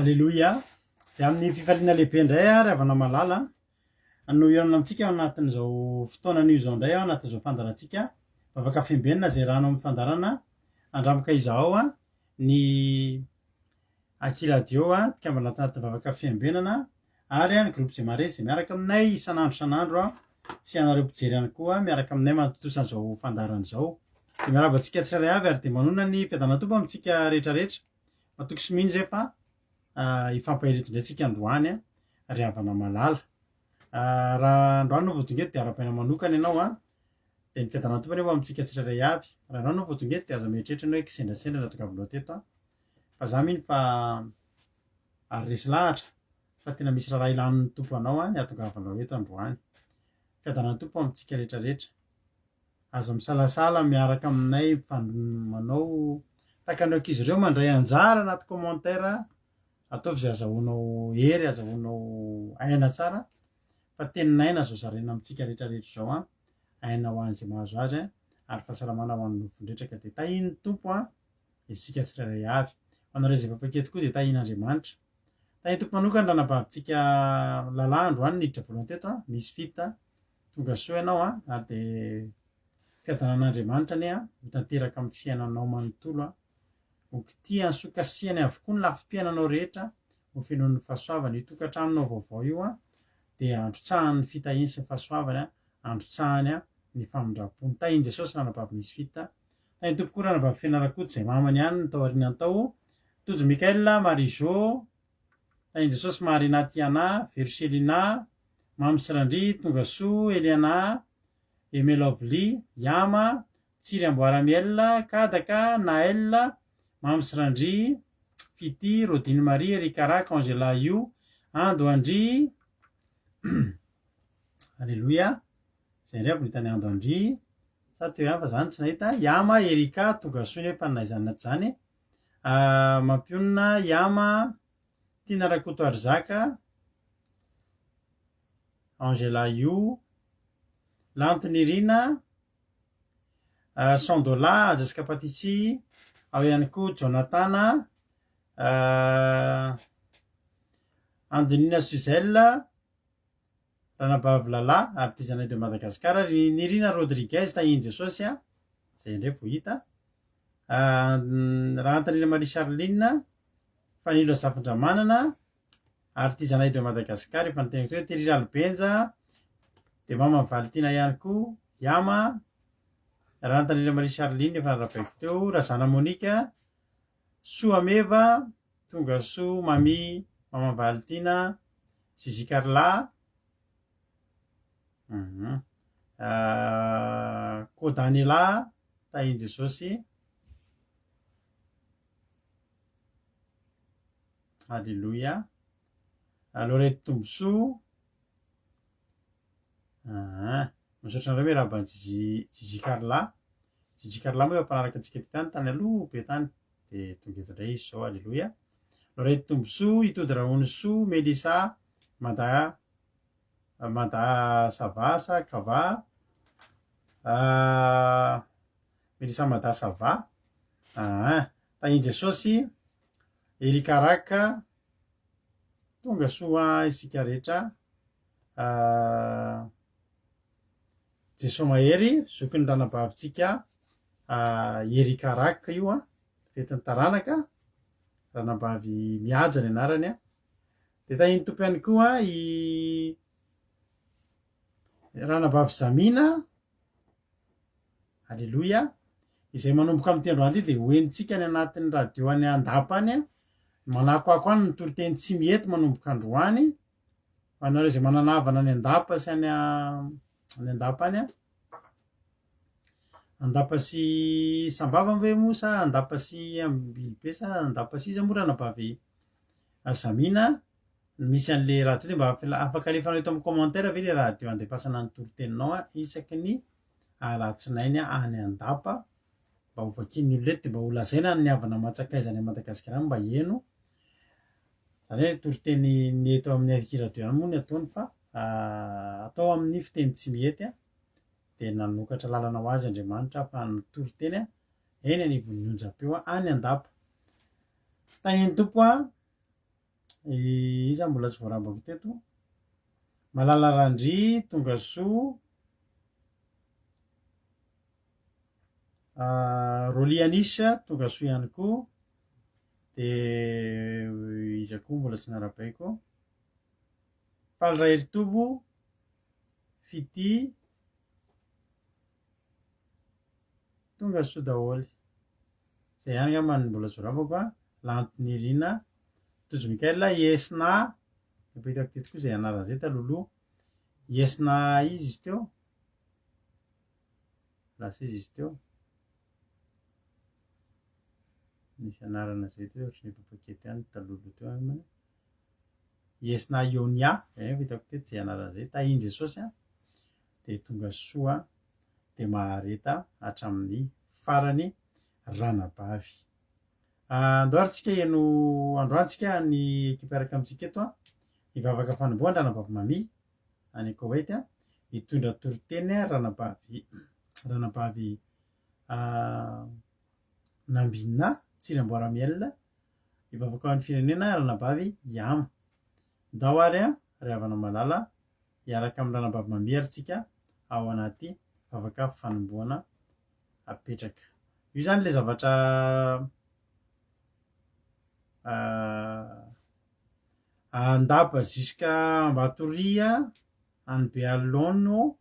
Aleloia! Dia amin'ny fifaliana lehibe indray ary havana malala no hihaonana amintsika ao anatin'izao fotoana anio izao indray ao anatin'izao fandaharantsika Vavaka Fiambenana izay rano amin'ny fandaharana Andramoka Izahao ny Aky Radio mpikambana ato anatin'ny Vavaka Fiambenana ary ny Groupe Jemares izay miaraka aminay isan'andro isan'andro sy ianareo mpijery ihany koa miaraka aminay manatontosa an'izao fandaharana izao. Dia miarahaba antsika tsirairay avy ary dia manonona ny fiadanan'ny Tompo amintsika rehetra rehetra. Matoky sy mino izay fa hifampahery eto indray tsika androany ry havana malala. Raha androany no vao tonga eto dia arahabaina manokana ianao an. Dia ny fiadanan'ny Tompo anie ho amintsika tsirairay avy. Raha ianao no vao tonga eto dia aza mieritreritra ianao hoe kisendrasendra nahatongavanao teto an. Fa za mino fa ary resy lahatra fa tena misy raharaha ilan'ny Tompo anao ny hahatongavanao eto androany. Fiadanan'ny Tompo amintsika rehetra rehetra. Aza misalasala miaraka aminay manao tahaka an'ireo ankizy ireo mandray anjara anaty commentaire ataovy izay azahoanao hery azahoanao aina tsara fa tenin'aina izao zaraina amintsika rehetra rehetra izao an aina ho an'izay mahazo azy an ary fahasalamana ho an'ny nofon-drehetra ka dia tahian'ny Tompo an isika tsirairay avy ho anareo izay efa mpankety koa dia tahian'Andriamanitra tahian'ny Tompo manokana ranabavintsika Lala androany niditra voalohany teto an misy fit Tonga soa ianao an, ary dia fiadanan'Andriamanitra anie an, ho tanteraka amin'ny fiainanao manontolo an, ho kitihany sy ho kasihany avokoa ny lafim-piainanao rehetra, ho fenoin'ny fahasoavany. Io tokantranonao vaovao io an, dia androtsahany ny fitahiany sy ny fahasoavany an, androtsahany an, ny famindram-pony. Tahin'i Jesosy ranabavy Misfit. Tahin'ny Tompo koa ranabavy Fena Rakoto izay mamany ihany ny tao aorianany tao. Tojo Michael, Marie Jo, Tahin'i Jesosy Marina Tiana, Verchelina, Mamy sy Randria, Tongasoa, Eliana, Aimé Lovely, Yama, Tsiry Amboara Miel, Kadaka, Naël, Mamy sy Randria, Fitia, Rodine Marie, Erika Raka, Angela Io, Ando Andria, Alléluia, izay indray vao nahita ny Ando Andria, sa teo ihany fa za no tsy nahita, Yama, Erika, Tongasoa nefa na izany na tsy izany, Mampionona, Yama, Tiana Rakotoarizaka, Angela Yu, Lanto Nirina, Sandola, Jessica Patici, ao ihany koa Jonathan, Andonina Suzelle, Ranabavy Lala, Artisanat de Madagascar, ry Nirina Rodriguez, Tahian'i Jesosy a, izay indray vao hita, Rahantanirina Marie Charline, Fanilo Razafindramanana, Artisanat de Madagascar, efa niteneniko teo, Terry Ralobenja, dia Mama Valitiana ihany koa, Yama, Rahantanirina Marie Charline, efa narabaiko teo, Razana Monica, Soa Meva, Tongasoa Mamy, Mama Valitiana, Zizi Carla, uhum. Kodanela, Tahin'i Jesosy. Alléluia. Lorette Tombosoa. Ah, misaotra anareo miarahaba an'i Gigi, Gigi Carla. Gigi Carla moa efa mpanaraka antsika teto tany tany aloha be tany. Dia tonga eto indray izy izao, alléluia. Lorette Tombosoa, Itody Rahonisoa, Melissa, Mada, Mada Sava sa Kava, ah, Melissa Mada Sava, ah, Tahin'i Jesosy, Erika Raka, tonga soa isika rehetra, ah, Jesoa Mahery, zokin'ny ranabavintsika ah, Erika Raka io an, fetin'ny taranaka, ranabavy Mihaja ny anarany an. Dia tahin'ny Tompo ihany koa i ranabavy Zamina, Aleloia, izay manomboka amin'ity androany ity dia ho henontsika any anatin'ny radio any Andapa any, manakoako any ny toriteny tsy mihety manomboka androany, ho anareo izay manana havana any Andapa sy any any Andapa any an. Andapa sy Sambava ve moa sa Andapa sy Ambilobe sa Andapa sy iza moa ranabavy Zamina no misy an'le radio dia mba afaka alefanao eto amin'ny commentaire ve le radio andefasana ny toriteninao an isaky ny alatsinainy any Andapa mba ho vakian'ny olona eto dia mba ho lazaina ny havana aman-tsakaiza any Madagasikara any mba heno izany hoe toriteny ny eto amin'ny Aky radio ihany moa ny ataony fa atao amin'ny fiteny tsy mihety an dia nanokatra lalana ho azy Andriamanitra ahafahany mitory teny eny anivon'ny onjam-peo any Andapa. Tahin'ny Tompo an! Iza mbola tsy voarabako teto? Malala Randria, tonga soa. Rolly Anis, tonga soa ihany koa. Dia iza koa mbola tsy narabaiko? Faly Raheritovo, Fitia, Tonga soa daholo. Zay ihany angamba no mbola zorabako a. Lanto Nirina, Tojo Mickaël, Yesna, efa hitako teto koa izay anarana izay talohaloha. Yesna izy izy teo. Lasa izy izy teo. Nisy anarana izay teo ohatran'ny efa pakety ihany talohaloha teo angambany. Yesna Ionia, zay efa hitako teto izay anarana izay. Tahin'i Jesosy a. Dia tonga soa dia mahareta hatramin'ny farany ranabavy. Andao ary tsika heno androany tsika ny ekipa hiaraka amintsika eto an. Hivavaka fanombohana ranabavy Mami any Koweït an. Hitondra toriteny ranabavy ranabavy Nambinina Tsiramboaramiel. Hivavaka ho an'ny firenena ranabavy Yama. Ndao ary an ry havana malala hiaraka amin'ny ranabavy Mami ary tsika ao anaty vavaka fanombohana apetraka. Io izany ilay zavatra Andapa jusqu'à Ambatoria, any Bealono,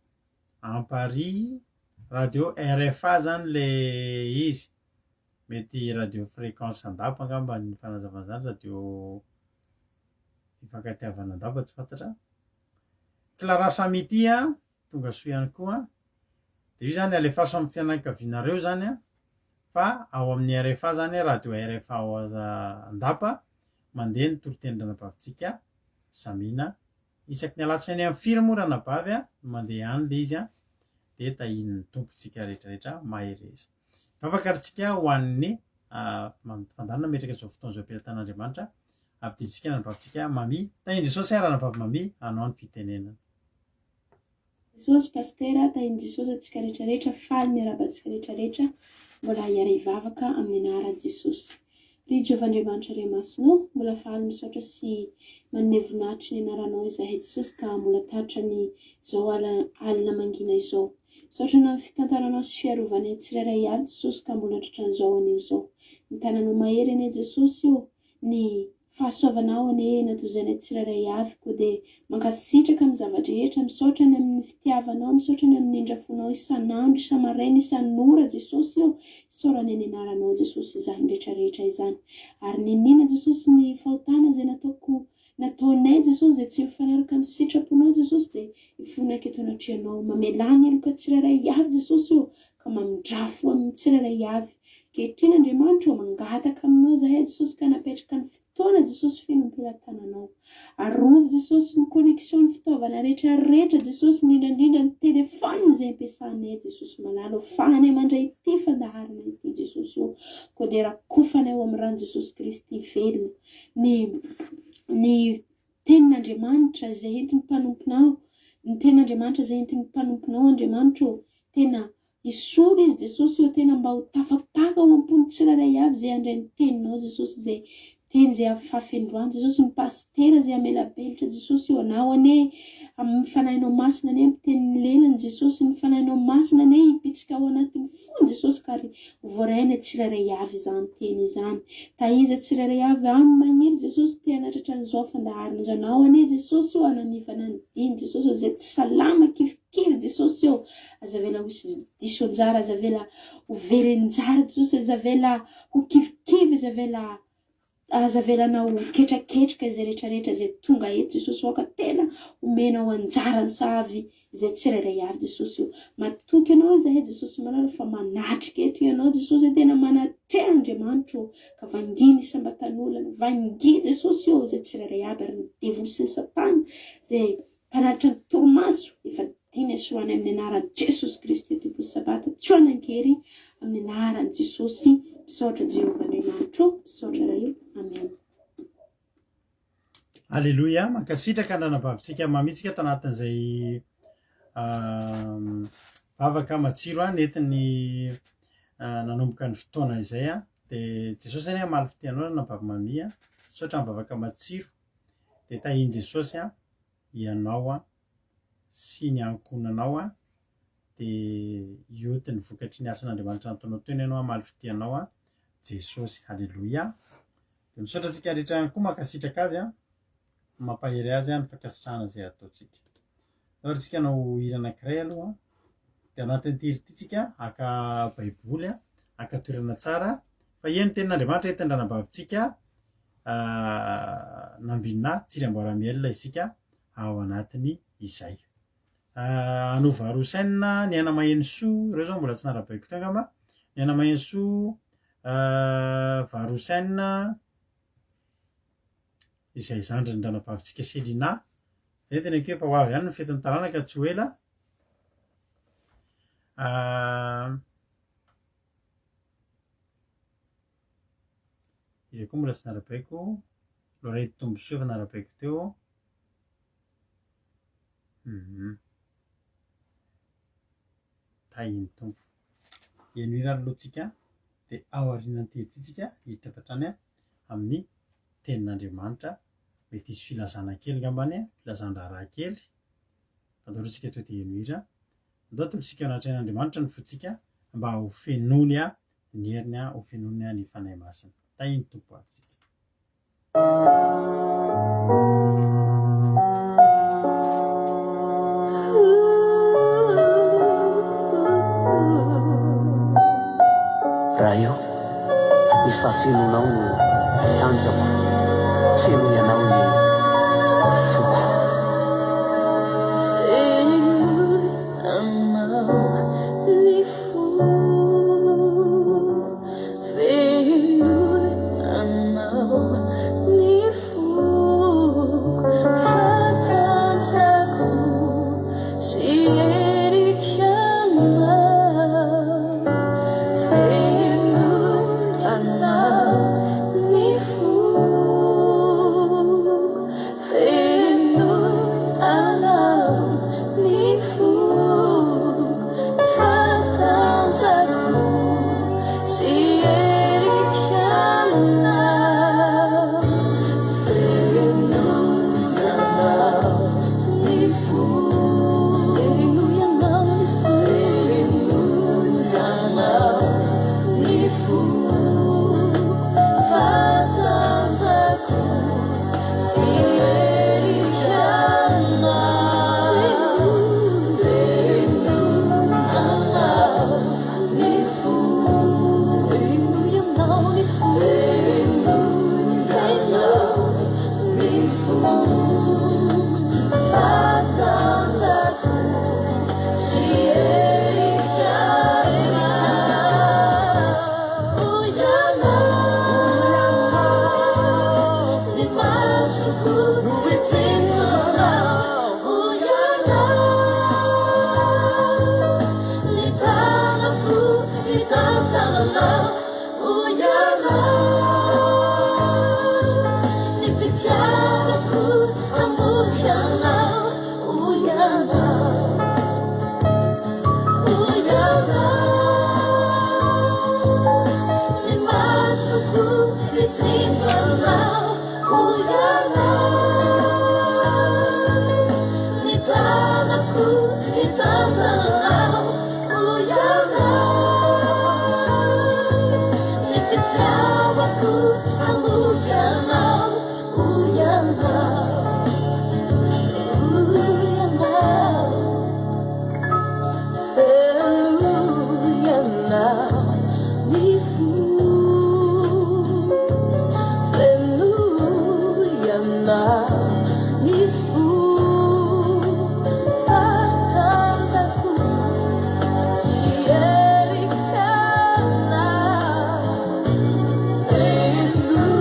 Amparihy, radio RFA zany le izy. Mety radio fréquence Andapa angamba ny fanazavana izany, radio fifankatiavana Andapa tsy fantatra. Clara Samiti a, tonga soa ihany koa. Dia io zany alefaso amin'ny fianakavianareo zany a, fa ao amin'ny RFA zany, radio RFA ao Andapa, mandeha ny toritenin-dranabavintsika Samina. Isaky ny alatsinainy amin'ny firy moa ranabavy a, no mandeha any le izy a, dia tahian'ny Tompo tsika rehetrarehetra, mahereza. Vavaka ary tsika ho an'ny fandaharana metraka izao fotoana izao am-pelatan'Andriamanitra. Ampidirintsika ny anabavintsika Mamy. Tahin'i Jesosy ary anabavy Mamy hanao ny fitenenana. Jesosy Pasitera, tahin'i Jesosy antsika rehetra rehetra, faly miarahaba antsika rehetra rehetra, mbola hiara hivavaka amin'ny anaran'i Jesosy. Ry Jehovah Andriamanitra Ray Masina ô, mbola faly misaotra sy manome voninahitry ny anaranao izahay Jesosy ka mbola taritra ny izao alina mangina izao. Misaotra anao amin'ny fitantananao sy fiarovanay tsirairay avy Jesosy ka mbola tratran'izao anio izao. Ny tananao mahery anie Jesosy ô, ny fahasoavanao anie natozainay tsirairay avy koa dia mankasitraka amin'ny zava-drehetra, misaotra ny amin'ny fitiavanao, misaotra ny amin'ny indrafonao isan'andro, isa-maraina, isan'ora Jesosy ô, isaorana ny anaranao Jesosy izany rehetra rehetra izany. Ary niniana Jesosy ny fahotana izay nataoko Nataonay Jesosy izay tsy mifanaraka amin'ny sitraponao Jesosy dia hifonako eto anatrehanao. Mamelà ny heloka tsirairay avy Jesosy ô, ka mamindrà fo amin'ny tsirairay avy. Ankehitriny Andriamanitra ô, mangataka aminao izahay Jesosy ka napetraka ny fotoana Jesosy feno am-pelatananao. Arovy Jesosy ny connexion ny fitaovana rehetra rehetra Jesosy indrindra indrindra ny téléphone izay ampiasanay Jesosy malala ô, fahanay mandray ity fandaharana ity Jesosy ô. Koa dia rakofanay ao amin'ny ran'i Jesosy Kristy velona. ny ny tenin'Andriamanitra izay entin'ny mpanomponao, ny tenin'Andriamanitra izay entin'ny mpanomponao Andriamanitra ô, tena hisoro izy Jesosy ô, tena mba ho tafapaka ao am-pon'ny tsirairay avy izay handray ny teninao Jesosy izay teny izay afafy androany Jesosy, ny pasitera izay hamelabelitra Jesosy ô, anao anie amin'ny fanahinao masina anie hampiteny ny lelany Jesosy, ny fanahinao masina anie hibitsika ao anatin'ny fony Jesosy ka ry Voarainay tsirairay avy izany teny izany. Tahiza tsirairay avy ao ny magniry Jesosy te hanatratra an'izao fandaharana izao. Nao anie Jesosy ô hanamivana ny diny Jesosy ô izay tsy salama kivikivy Jesosy ô aza avela ho diso anjara aza avela ho very anjara Jesosy aza avela ho kivikivy aza avela Aza avelanao ho ketraketraka izay rehetra rehetra izay tonga eto Jesosy ô ka tena omenao anjarany sahavy izay tsirairay avy Jesosy ô. Matoky anao izahay Jesosy malala fa manatrika eto ianao Jesosy e tena manatreha Andriamanitra ô ka vanginy isam-batan'olona vangia Jesosy ô izay tsirairay avy ary ny devoly sy ny satana izay mpanatitra ny torimaso efa dina esorany amin'ny anaran'i Jesosy Kristy Tompo Sabata tsy ho anankery amin'ny anaran'i Jesosy misaotra Jehovah Andriamanitro misaotra Ray o amen. Aleloia, mankasitraka ny ranabavintsika mamitsika tanatin'izay vavaka matsiro nentiny nanomboka ny fotoana izay. Dia Jesosy anie hamaly fitia anao ranabavy Mamia. Misaotra ny vavaka matsiro. Dia tahian'i Jesosy an, ianao an, sy ny ankohonanao an, dia hioty ny vokatry ny asan'Andriamanitra nataonao teo ianao hamaly fitia anao an, Jesosy. Haleloia. Dia misaotra antsika rehetra ihany koa mankasitraka azy an, mampahery azy an ny fankasitrahana izay ataontsika. Ndao ary tsika hanao hira anankiray aloha an. Dia anatin'ity hira ity tsika haka baiboly an, haka toerana tsara fa eny tenin'Andriamanitra entin'ny ranabavintsika Nambinina Tsiry isika ao anatiny izay. Hanova Rosen, ny Aina Mahenosoa, ireo zao mbola tsy narabaiko teo angamba, ny Aina Mahenosoa, Varosen, izay zandrin'ny ranabavintsika Selina, zay tena ekipa ho avy ihany ny fetin'ny taranaka tsy ho ela. Iza koa mbola tsy narabaiko? Lorette Tombosoa efa narabaiko teo. Mhm. Tahin'ny Tompo. Heno hira aloha tsika dia ao aorianan'ity ity tsika hiditra avy hatrany amin'ny tenin'Andriamanitra. Mety hisy filazana kely angambany, filazan-draharaha kely. Andao aloha tsika tonga dia heno hira. Andao atolotsika eo anatrehan'Andriamanitra ny fontsika mba ho fenoiny ny heriny, ho fenoiny ny Fanahy Masina. Tahin'ny Tompo ary tsika. Ray o, ny fahafenoanao no tanjako, fenoy Anao ny foko. Fenoy Anao ny foko. Fenoy Anao ny foko, fa tanjako sy heriko Ianao. Fenoy Anao ny foko, fenoy Anao ny foko, fa tanjako sy heriko Ianao. Fenoy Anao ny foko, fenoy Anao ny foko, fenoy Anao ny foko, fa tanjako sy heriko Ianao. Fenoy Anao ny foko, fenoy Anao ny foko, fenoy Anao ny foko, fa tanjako sy heriko Ianao. Ianao, ny masoko no hitsinjo Anao. Ianao, ny tanako hitantana Anao. Ianao, ny fitiavako hamoky Anao. Ianao, Ianao, ny masoko hitsinjo Anao. Ianao, ny tanako hitantana Anao. Ianao, ny fitiavako hamoky Anao. Ianao, Ianao, fenoy Anao ny foko, fenoy Anao ny foko, fa tanjako tsy heriko Ianao, fenoy.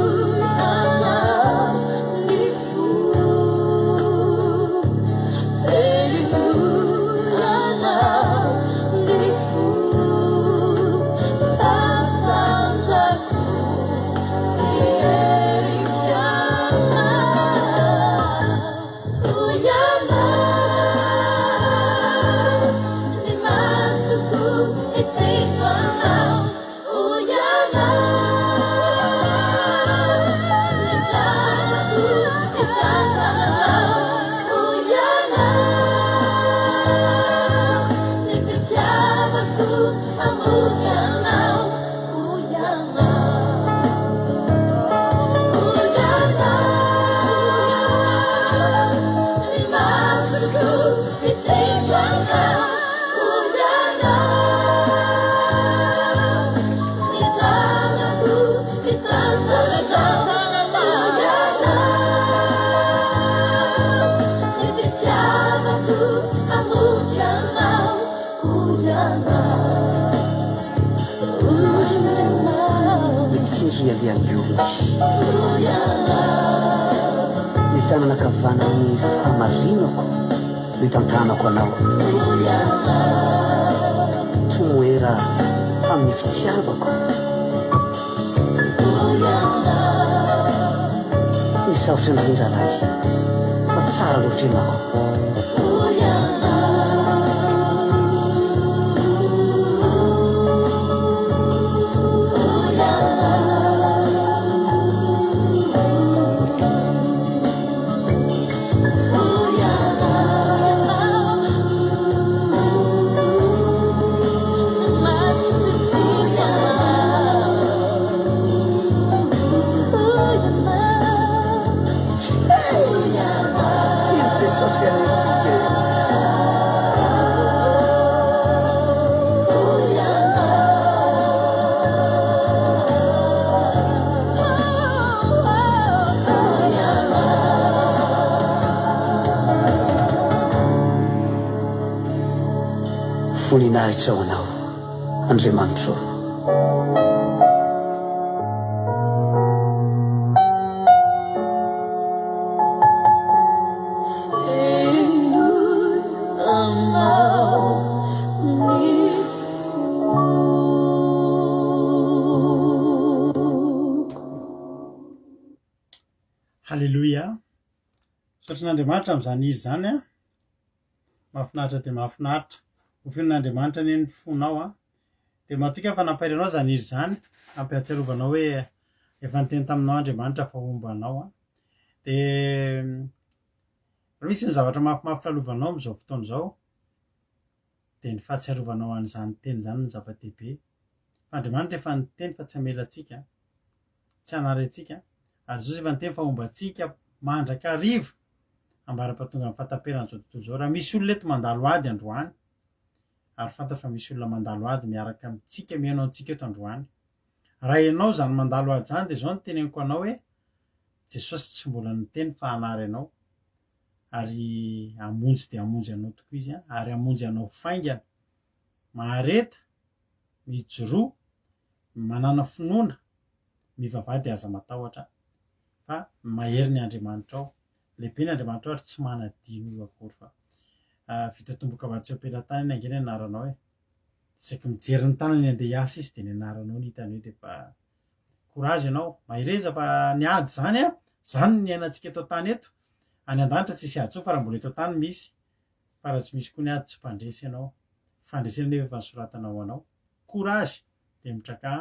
Mitsinjo ny alehan'ny olona. Ny tanana ankavanan'ny fahamarinako no itantanako anao. Tomoera amin'ny fitiavako. Misaotra anao rahalahy fa tsara loatra ianao. Tian'i Jesosy anie tsika e. Voninahitra ho Anao, Andriamanitro. Haleloia. Misaotra an'Andriamanitra amin'izany hira izany an. Mahafinaritra dia mahafinaritra. Ho fenon'Andriamanitra anie ny fonao an. Dia matoky aho fa nampahery anao izany hira izany, nampiatsiarovanao hoe efa niteny taminao Andriamanitra fa homba anao an. Dia raha misy ny zavatra mafimafy lalovanao amin'izao fotoana izao, dia ny fahatsiarovanao an'izany teny izany no zava-dehibe. Fa Andriamanitra efa niteny fa tsy hamela antsika, tsy hanary antsika, ary Jesosy efa niteny fa homba antsika mandrakariva ambara-pahatonga ny fahataperan'izao tontolo izao. Raha misy olona eto mandalo ady androany, ary fantatro fa misy olona mandalo ady miaraka amintsika mihaino antsika eto androany. Raha ianao izany mandalo ady izany dia izao no teneniko anao hoe Jesosy tsy mbola niteny fa hanary anao ary hamonjy dia hamonjy anao tokoa izy ary hamonjy anao faingana. Mahareta, mijoroa, manàna finoana, mivavaha dia aza matahotra fa mahery ny Andriamanitrao. Lehibe ny Andriamanitrao ary tsy manadino io akory fa vita tomboka vatsy eo am-pelatanany ange ny anaranao e. Isaky mijery ny tanany andeha hiasa izy dia ny anaranao no hitany eo dia efa courage ianao, mahereza fa ny ady izany an, izany no niainantsika eto an-tany eto, any an-danitra tsisy ady intsony fa raha mbola eto an-tany misy, fa raha tsy misy koa ny ady tsy mpandresy ianao, fandresena anefa efa nosoratana ho anao, courage dia mitrakà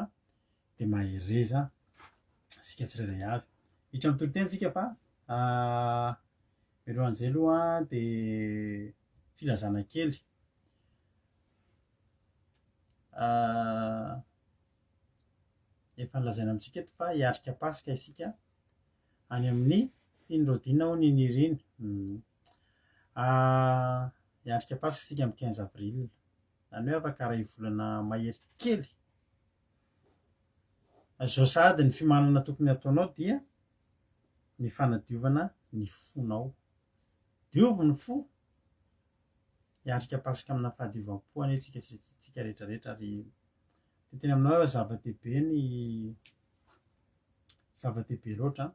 dia mahereza isika tsirairay avy. Hiditra amin'ny toriteny isika fa mialohan'izay aloha dia filazana kely. Efa nolazaina amintsika eto fa hiatrika Paska isika any amin'ny tian'i Rodina hono i Nirina. Hiatrika Paska isika amin'ny 15 avril. Izany hoe afaka iray volana mahery kely. Izao sahady ny fiomanana tokony hataonao dia ny fanadiovana ny fonao. Diovy ny fo. Hiatrika Paska amina fahadiovam-po anie tsika sy tsika rehetra rehetra ary te teny aminao aho zava-dehibe ny zava-dehibe loatra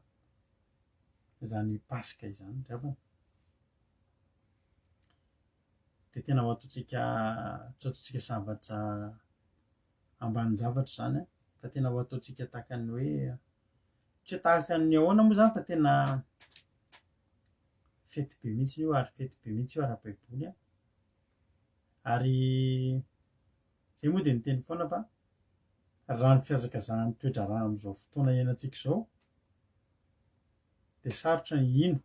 izany Paska izany ry havana. Dia tena ho ataontsika tsy ho ataontsika zavatra ambanin-javatra izany an, fa tena ho ataontsika tahaka ny hoe tsy hoe tahaka ny ahoana moa izany fa tena fety be mihitsy io ary fety be mihitsy io ara-baiboly an. Ary izay moa dia niteny foana fa raha ny fihazakazahan'ny toe-draharaha amin'izao fotoana iainantsika izao dia sarotra ny hino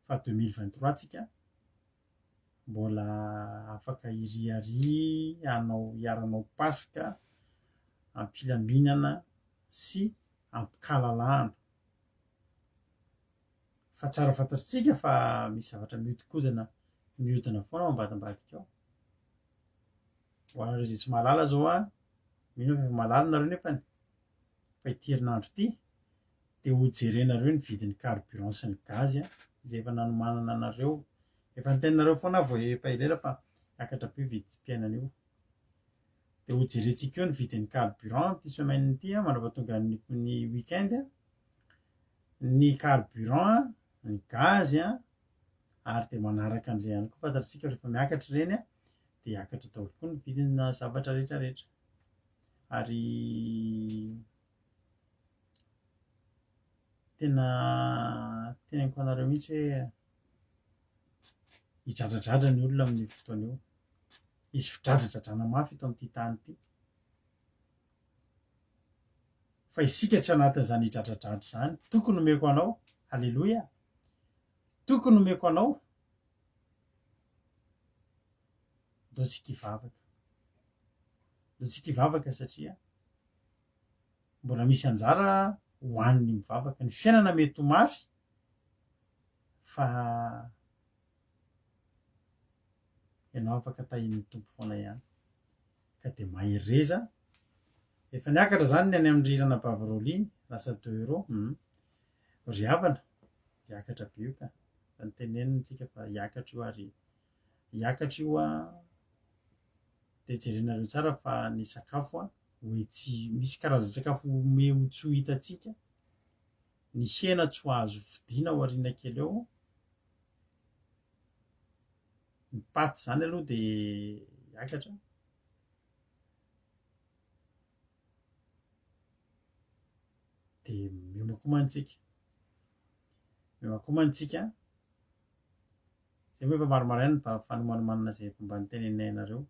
fa 2023 tsika. Mbola afaka hiriaria hanao hiara-hanao Paska am-pilaminana sy am-pikalalahana. Fa tsara fantatritsika fa misy zavatra mihodinkodina mihodina foana ao ambadimbadika ao. Ho anareo izay tsy mahalala zao an, mino aho fa efa mahalala nareo nefany fa ity herinandro ity dia ho jerenareo ny vidin'ny carburant sy ny gaz an, izay efa nanomanana anareo. Efa niteninareo foana aho vao efa elaela fa hiakatra be io vidim-piainana io. Dia ho jerentsika eo ny vidin'ny carburant amin'ity semaine ity an, mandra-pahatonga ny ny week-end an, ny carburant, ny gaz an, ary dia manaraka an'izay ihany koa fantatritsika rehefa miakatra ireny an, dia hiakatra daholo koa ny vidina zavatra rehetra rehetra. Ary tena teneniko anareo mihitsy hoe hidradradradra ny olona amin'io fotoana io. Hisy fidradradradrana mafy eto amin'ity tany ity. Fa isika tsy ao anatin'izany hidradradradra izany. Toky no omeko anao. Haleloia. Toky no omeko anao. Ndao tsika hivavaka. Ndao tsika hivavaka satria mbola misy anjara ho an'ny mivavaka. Ny fiainana mety ho mafy fa ianao afaka tahian'ny Tompo foana ihany. Ka dia mahereza. Efa niakatra izany ny any amin'ny ry Ranabavy Rolly, lasa deux euros. Hum. Ry havana, hiakatra be io ka. Efa nitenenina tsika fa hiakatra io ary hiakatra io an. Dia jerenareo tsara fa ny sakafo an, hoe tsy misy karazan-tsakafo ome tsy ho hitantsika. Ny hena tsy ho azo vidiana ao aoriana kely ao. Ny paty izany aloha dia hiakatra. Dia miomakomana isika. Miomakomana isika. Izay moa efa maromaro ihany ny fanomanomanana izay efa mba niteneninay anareo.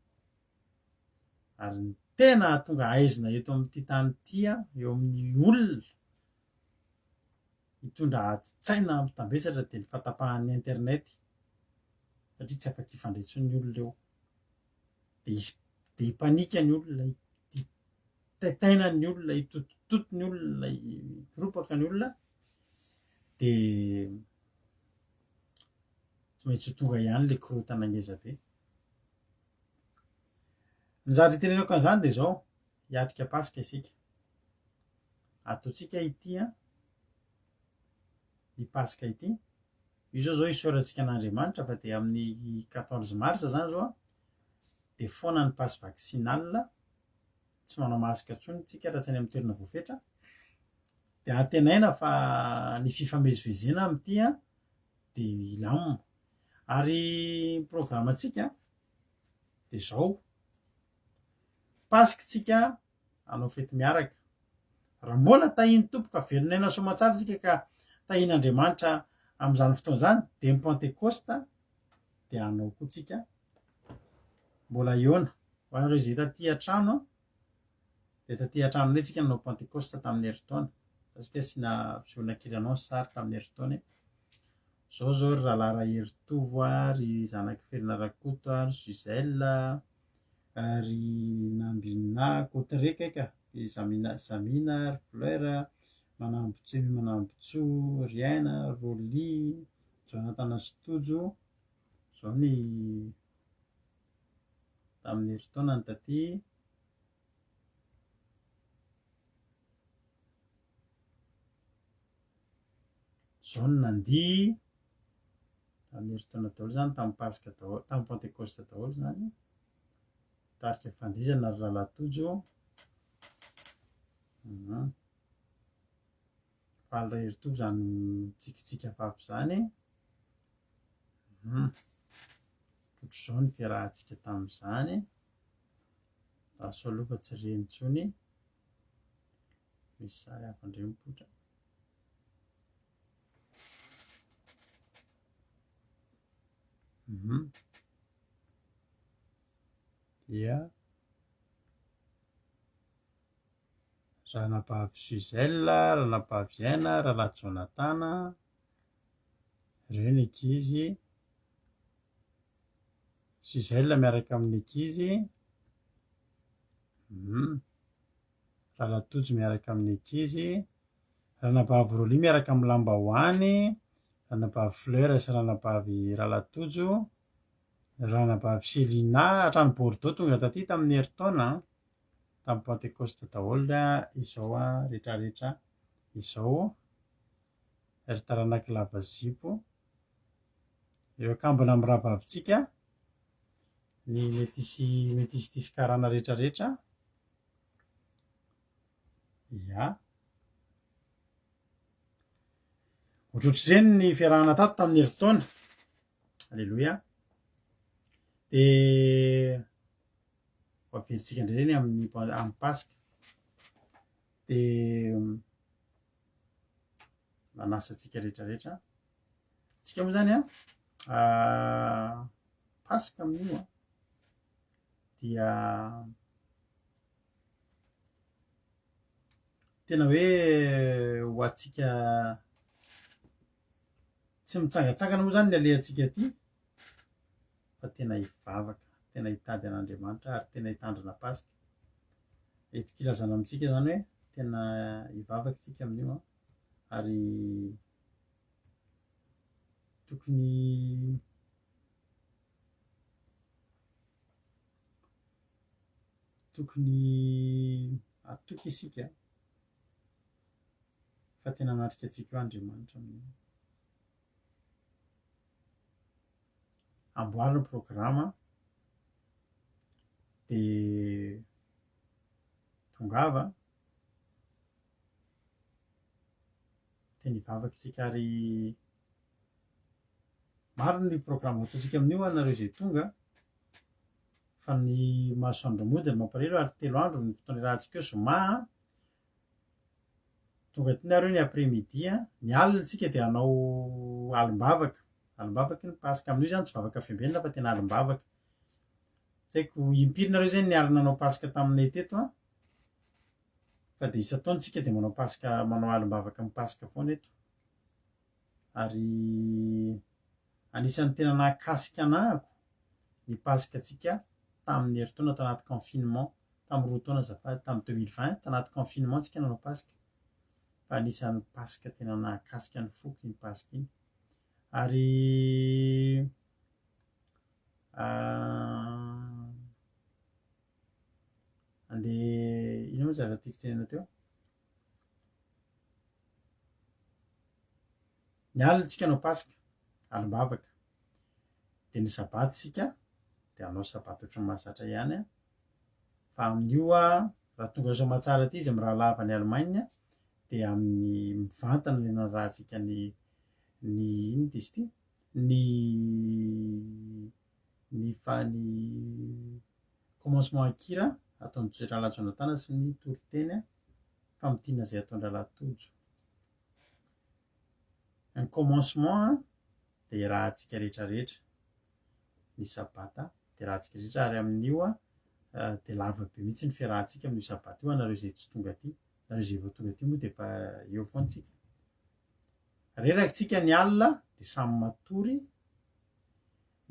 Ary ny tena hahatonga haizina eto amin'ity tany ity eo amin'ny olona hitondra adin-tsaina mitambesatra dia ny fahatapahan'ny internet satria tsy afaka hifandray intsony ny olona eo. Dia hisy dia hipanika ny olona, hitaitaina ny olona, hitotototo ny olona, hikoropaka ny olona dia tsy maintsy ho tonga ihany ilay korontana ngeza be. Ny zavatra itenenako an'izany dia izao, hiatrika Paska isika. Ataontsika ity an, ny Paska ity. Io zao zao isaorantsika an'Andriamanitra fa dia amin'ny quatorze mars zany zao an, dia foana ny passe vaccinal, tsy manao masque intsony tsika raha tsy any amin'ny toerana voafetra. Dia antenaina fa ny fifamezivezena amin'ity an, dia hilamina. Ary ny programantsika dia izao, Paska tsika hanao fety miaraka. Raha mbola tahin'ny Tompo ka velon'aina soamantsara isika ka tahin'Andriamanitra amin'izany fotoana izany dia ny Pantekosta dia hanao koa tsika. Mbola hihaona. Ho anareo izay taty an-trano dia taty an-trano indray tsika nanao Pantekosta tamin'ny herintaona. Satria asiana fisehoana kely anao ny sary tamin'ny herintaona e. Zao zao ry rahalahy Raheritovo a, ry zanak'i Felina Rakoto a, ry Gisèle a, ry Nambinina, Cotteret kay ka, ry Zamina, Zamina, ry Fleur, Manambotsoa, Emy Manambotsoa, ry Aina, Rolly, Jonathan sy Tojo, zao ny tamin'ny herintaona ny taty. Zao no nandihy tamin'ny herintaona daholo izany, tamin'ny Paska daholo, tamin'ny Pantekosta daholo izany. Tarika fandihizana ry Rahalahy Tojo. Mhm. Faly Raheritovo izany mitsikitsiky hafahafa izany. Mhm. Ohatr'izao ny fiarahantsika tamin'izany. Lasa aloha fa tsy re intsony. Misy sary hafa indray mipoitra. Mhm. Dia Ranabavy Suzelle, Ranabavy Aina, Rahalahy Jonathan, ireo ny ankizy. Suzelle miaraka amin'ny ankizy. Hum. Rahalahy Tojo miaraka amin'ny ankizy. Ranabavy Rolly miaraka amin'ny lambahoany. Ranabavy Fleur sy ranabavy Rahalahy Tojo. Ranabavy Selina hatrany Bordeaux tonga taty tamin'ny herintaona. Tamin'ny Pentecoste daholo izao rehetrarehetra izao. Ry taranak'i Lava Zipo. Ireo kambana amin'ny rahavavintsika, ny metisy metisy karana rehetrarehetra. Ya. Ohatrohatr'ireny ny fiarahana tato tamin'ny herintaona. Aleloia. Dia ho averintsika indray ireny amin'ny amin'ny Paska. Dia manasa antsika rehetrarehetra. Tsika moa zany an, Paska amin'io an, dia tena hoe ho antsika tsy mitsangatsangana moa zany ny alehantsika aty fa tena hivavaka, tena hitady an'Andriamanitra ary tena hitandrina Paska. Entiko ilazana amintsika zany hoe tena hivavaka isika amin'io an, ary tokony tokony hatoky isika fa tena hanatrika antsika eo Andriamanitra amin'io. Amboary ny programa dia tongava tena hivavaka isika ary maro ny programa ataontsika amin'io anareo izay tonga fa ny masoandro mody no mampalahelo ary telo andro ny fotoana iarahantsika eo zoma Tonga aty nareo ny après midi an, ny alina tsika dia hanao alim-bavaka, alim-bavaky ny paska, amin'io zany tsy vavaka fiambenana fa tena alim-bavaka. Tsy haiko impiry nareo zay niara nanao paska taminay teto an, fa dia isan-taona tsika dia manao paska, manao alim-bavaka amin'ny paska foana eto. Ary anisan'ny tena nahakasika anahako ny paska tsika tamin'ny herintaona tao anaty confinement, tamin'ny roa taona azafady, tamin'ny 2020 tanaty confinement tsika nanao paska, fa anisan'ny paska tena nahakasika ny foko iny paska iny. Ary andeha inona moa zavatra tiako tenenina teo? Ny alina tsika hanao paska, alim-bavaka. Dia ny sabata isika dia hanao sabata ohatran'ny mahazatra ihany an. Fa amin'io an, raha tonga soamatsara aty izy mirahalahy avy any Allemagne dia amin'ny mivantana ny nanarahantsika ny ny inona izy ity? Ny ny fa ny commencement an-kira ataon'i Rahalahy Jonathan sy ny toriteny famintinana izay ataon-dRahalahy Tojo. Ny commencement dia iarahantsika rehetra rehetra, ny sabata dia iarahantsika rehetra ary amin'io dia lava be mihitsy ny fiarahantsika amin'io sabata io anareo izay tsy tonga aty, nareo izay vao tonga aty moa dia efa eo foana tsika. Reraka tsika ny alina dia samy matory,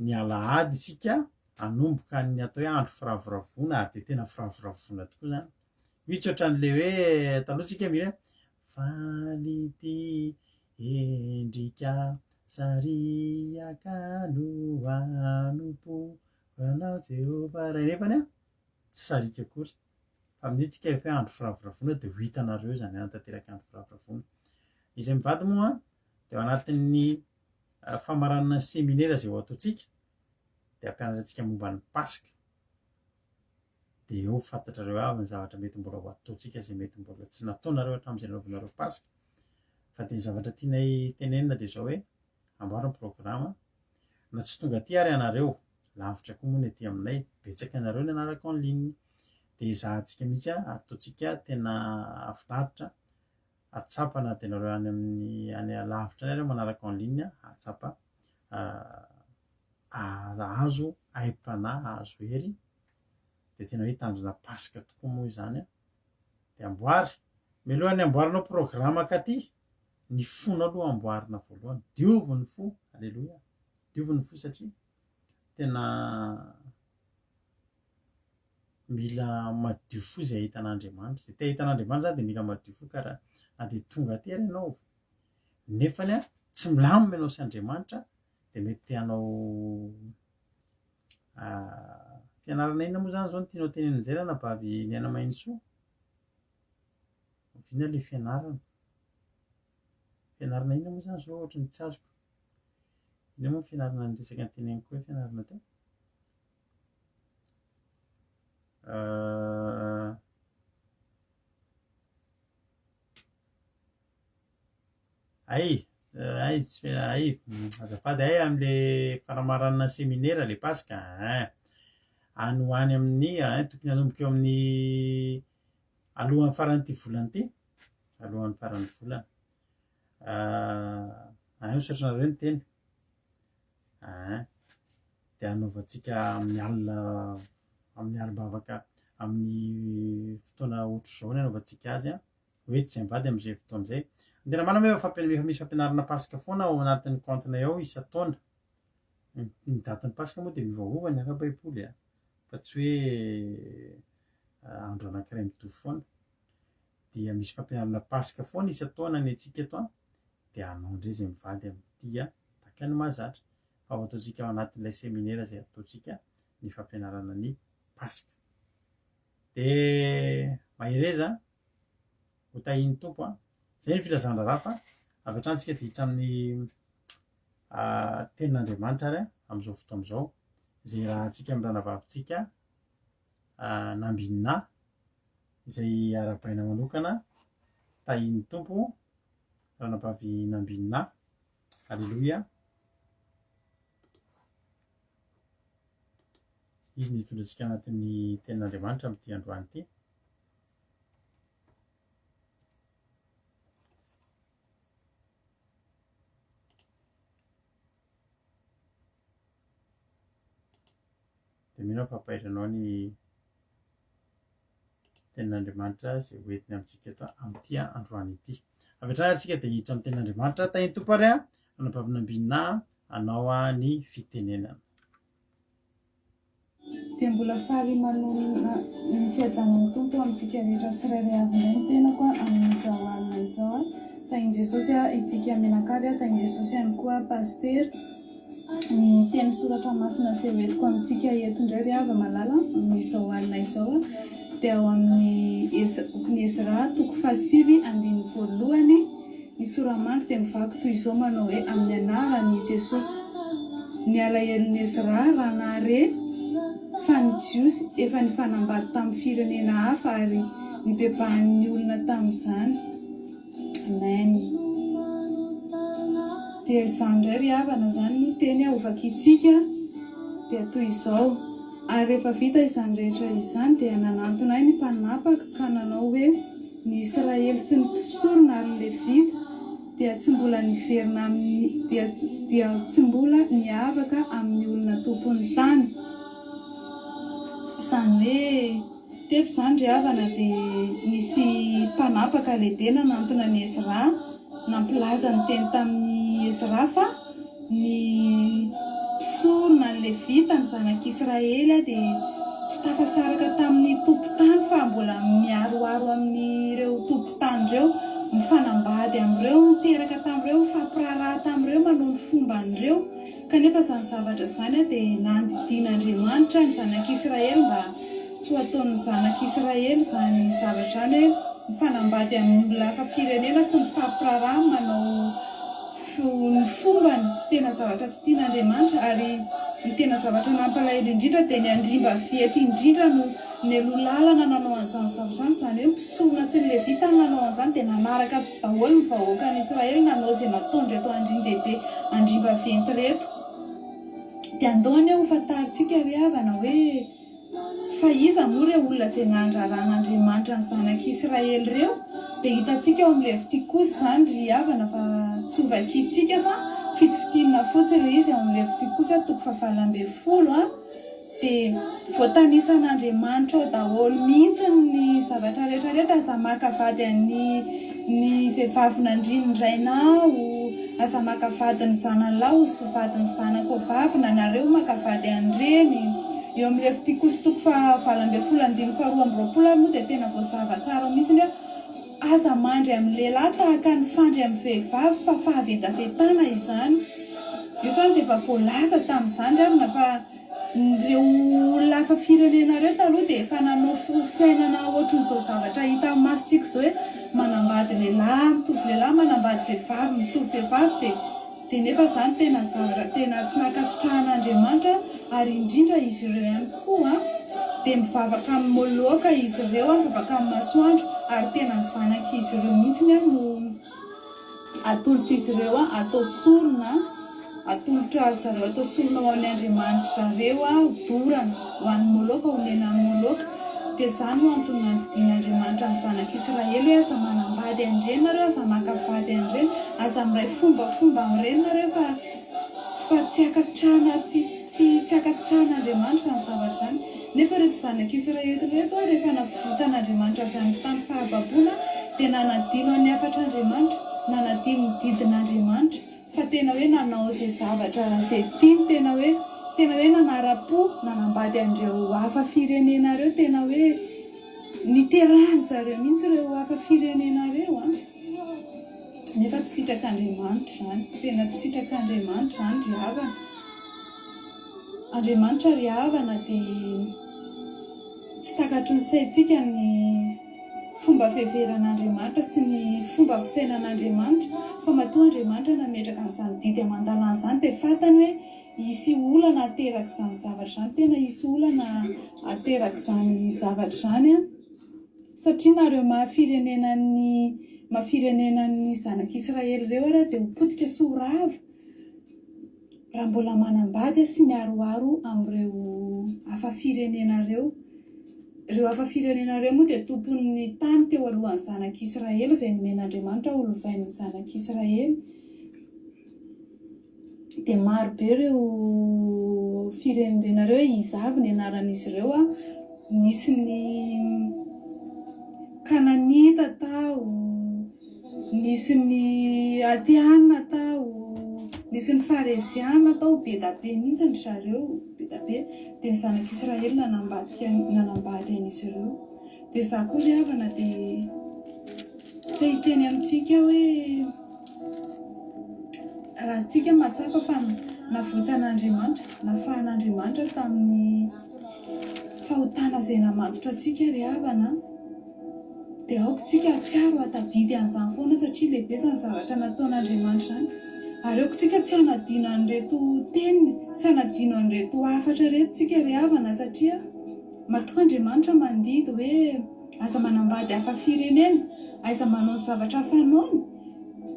ny alahady isika hanomboka ny atao hoe andro firavoravoana ary dia tena firavoravoana tokoa izany. Io tsy ohatran'ilay hoe taloha tsika mihira hoe faly ity endrika sariaka no hanompo anao Jehovah Ray nefany an tsy sariaka akory fa amin'io tsika efa hoe andro firavoravoana dia ho hitanareo izany hanatanteraka andro firavoravoana. Izay mivady moa dia ao anatin'ny famaranana ny seminera izay ho ataontsika dia hampianatra antsika momba ny Paska. Dia eo fantatrareo avy ny zavatra mety mbola ho ataontsika izay mety mbola tsy nataonareo hatramin'izay nanaovanareo Paska. Fa dia ny zavatra tianay tenenina dia izao hoe amboaro ny programa. Na tsy tonga aty ary ianareo, lavitra koa moa ny aty aminay, betsaka anareo ny anaraka en ligne. Dia ezahantsika mihitsy ataontsika tena hahafinaritra hahatsapa na dia nareo any amin'ny any alavitra any ary manaraka en ligne hahatsapa ahazo aim-panahy, ahazo hery dia tena hoe hitandrina Paska tokoa moa izany an. Dia amboary, mialohan'ny amboarinao programa katy, ny fonao aloha amboarina voalohany, diovy ny fo, aleloia, diovy ny fo satria. Tena mila madio fo izay hahita an'Andriamanitra. Izay te hahita an'Andriamanitra zany dia mila madio fo ka raha na dia tonga aty ary ianao nefany an tsy milamina ianao sy Andriamanitra dia mety te hanao fianarana inona moa zany zao no tianao tenenina izay ranabavy Niaina Mahinisoa? Oviana ilay fianarana? Fianarana inona moa zany zao ohatry ny tsy azoko. Inona moa ny fianarana ny resaka noteneniko hoe fianarana teo? Hay, hay, tsy hay, azafady, hay amin'le fanamaranana seminera le paska ein. Any ho any amin'ny ein, tokony hanomboka eo amin'ny alohan'ny faran'ity volana ity, alohan'ny faran'ny volana. Ein, misaotra anareo niteny. Ein, dia hanaovantsika amin'ny alina, amin'ny alim-bavaka, amin'ny fotoana ohatr'izao ny hanaovantsika azy an. Hoe tsy mivady amin'izay fotoana izay. Ny tena marina moa efa efa misy fampianarana Paska foana ao anatin'ny compte-nay ao isan-taona. Ny datin'ny Paska moa dia miovaova ny ara-baiboly an, fa tsy hoe andro anankiray mitovy foana. Dia misy fampianarana Paska foana isan-taona ny antsika eto an, dia hanao indray izay mivady amin'ity an, tahaka ny mahazatra. Fa ho ataontsika ao anatin'ilay seminera izay ataontsika ny fampianarana ny Paska. Dia mahereza an! Ho tahian'ny Tompo an! Izay ny filazan-draharaha fa avy hatrany isika dia hiditra amin'ny tenin'Andriamanitra ary amin'izao fotoana izao izay iarahantsika amin'ny ranavavintsika Nambinina izay arahabaina manokana tahian'ny Tompo ranabavy Nambinina. Aleloia. Izy no hitondra antsika anatin'ny tenin'Andriamanitra amin'ity androany ity. Dia mino aho fa hampahery anao ny tenin'Andriamanitra izay ho entiny amintsika eto amin'ity androany ity. Avy hatrany ary isika dia hiditra amin'ny tenin'Andriamanitra. Tahin'ny Tompo ary anabavy anao ny fitenenana. Dia mbola faly manonona ny fiadanan'ny Tompo amintsika rehetra tsirairay avy indray ny tenako amin'izao alina izao. Tahin'i Jesosy itsika mianakavy, tahin'i Jesosy ihany koa Pasitera. Ny teny soratra masina izay hoentiko amintsika eto indray ry hava malala amin'izao alina izao dia ao amin'ny bokin'i Ezra toko fahasivy andininy voalohany. Ny sora-mandry dia mivaky toy izao manao hoe amin'ny anaran'i Jesosy. Ny alahelon'i Ezra raha nahare fa ny Jiosy efa nifanambady tamin'ny firenena hafa ary nibebahan'ny olona tamin'izany. Amen. Dia izany indray ry havana izany no teny hovakintsika dia toy izao, Ary rehefa vita izany rehetra izany dia nanantona ahy ny mpanapaka ka nanao hoe, Ny Israely sy ny mpisorona ary ny Levita dia tsy mbola niverina amin'ny dia dia tsy mbola niavaka amin'ny olona tompon'ny tany. Izany hoe teto izany ry havana dia nisy mpanapaka lehibe nanantona an'i Ezra, nampilaza ny teny tamin'i Ezra fa Ny mpisorona, ny Levita, ny zanak'Israely dia tsy tafasaraka tamin'ny tompon-tany fa mbola miharoharo amin'ireo tompon-tany ireo, mifanambady amin'ireo, miteraka tamin'ireo, mifampiraharaha tamin'ireo, manao ny fomban'ireo. Kanefa izany zavatra izany dia nandidian'Andriamanitra ny zanak'Israely mba tsy ho ataon'ny zanak'Israely izany zavatra izany hoe mifanambady amin'ny olona hafa firenena sy mifampiraharaha manao ny fombany, tena zavatra tsy tian'Andriamanitra, ary ny tena zavatra nampalahelo indrindra dia ny andriambaventy indrindra no nialoha lalana nanao an'izany zavatra izany, izany hoe ny mpisorona sy ny levita no nanao an'izany, dia nanaraka daholo ny vahoakan'Israely nanao izay nataon'ireto andriandehibe andriambaventy ireto. Dia andao anie ho fantarintsika ry havana hoe. Fa iza moa ireo olona izay nandraran'Andriamanitra ny zanak'Israely ireo? Dia hitantsika ao amin'ny Levitikosy izany ry havana fa tsy ho vakintsika fa fitifitinina fotsiny ilay izy ao amin'ny Levitikosy toko fahavalo ambin'ny folo a, dia voatanisan'Andriamanitra ao daholo mihitsy ny zavatra rehetra rehetra, aza maka vady an'ny. ny vehivavy nandrian'ny rainao, aza maka vady ny zanalahy sy vadin'ny zanakao vavy na nareo maka vady an'ireny. Eo amin'ny Levitikosy toko faha 18 andininy faha 22 ary moa dia tena voazava tsara mihitsy hoe aza mandry amin'ny lehilahy tahaka ny fandry amin'ny vehivavy fa fahavetavetana izany. Io izany dia efa voalaza tamin'izany ry havana fa Ireo olona hafa firenena ireo taloha dia efa nanao fiainana ohatran'izao zavatra hita amin'ny masontsika izao hoe manambady lehilahy mitovy lehilahy, manambady vehivavy mitovy vehivavy dia dia nefa izany tena zavatra tena tsy nankasitrahan'Andriamanitra ary indrindra izy ireo ihany koa dia mivavaka amin'i Moloka izy ireo, mivavaka amin'ny masoandro ary tena ny zanak'izy ireo mihitsy no Atolotr'izy ireo atao sorona, atolotra ry zareo atao sorona ho an'ny andriamanitry zareo, hodorana ho an'i Moloka, homena an'i Moloka. Dia izany no antony nandidian'Andriamanitra ny zanak'Israely hoe aza manambady an'ireny nareo, aza maka vady an'ireny, aza miray fombafomba amin'ireny nareo fa fa tsy ankasitrahana tsy tsy tsy ankasitrahan'Andriamanitra izany zavatra izany. Nefa ireto zanak'Israely ireto, rehefa navotan'Andriamanitra avy any tany fahababoana, dia nanadino an'ny hafatr'Andriamanitra, nanadino ny didin'Andriamanitra, fa tena hoe nanao izay zavatra izay tiany, tena hoe tena hoe nanara-po, nanambady an'ireo hafa firenena ireo, tena hoe niterahan-dry zareo mihitsy ireo hafa firenena ireo an! Nefa tsy sitrak'Andriamanitra izany, tena tsy sitrak'Andriamanitra izany ry havana. Andriamanitra ry havana dia tsy takatry ny saintsika ny fomba fiheveran'Andriamanitra sy ny fomba fisainan'Andriamanitra fa matoa Andriamanitra nametraka an'izany didy aman-dalàna izany dia fantany hoe hisy olana aterak'izany zavatra izany, tena hisy olana aterak'izany zavatra izany an, satria nareo maha firenenan'ny maha firenenan'ny zanak'Israely ireo ara dia ho potika sy ho rava. Raha mbola manambady sy miharoharo amin'ireo hafa firenena ireo. Ireo hafa firenena ireo moa dia tompon'ny tany teo alohan'ny zanak'Israely izay nomen'Andriamanitra ho lovain'ny zanak'Israely. Dia maro be ireo firenena ireo, iza avy ny anaran'izy ireo? Nisy ny Kananita tao. Nisy ny Ateana tao, nisy ny Fareziana tao, be da be mihitsy ry zareo, be da be. Dia ny zanak'Israely nanambadika, nanambady an'izy ireo. Dia izaho koa ry havana dia te hiteny amintsika hoe raha tsika mahatsapa fa navotan'Andriamanitra, nafahan'Andriamanitra tamin'ny fahotana izay namatotra antsika ry havana an. Dia aoka isika hahatsiaro hahatadidy an'izany foana satria lehibe izany zavatra nataon'Andriamanitra izany. Ary aoka isika tsy hanadino an'ireto teniny, tsy hanadino an'ireto hafatra ireto isika ry havana satria matoa Andriamanitra mandidy hoe aza manambady hafa firenena, aiza manao ny zavatra fanaony,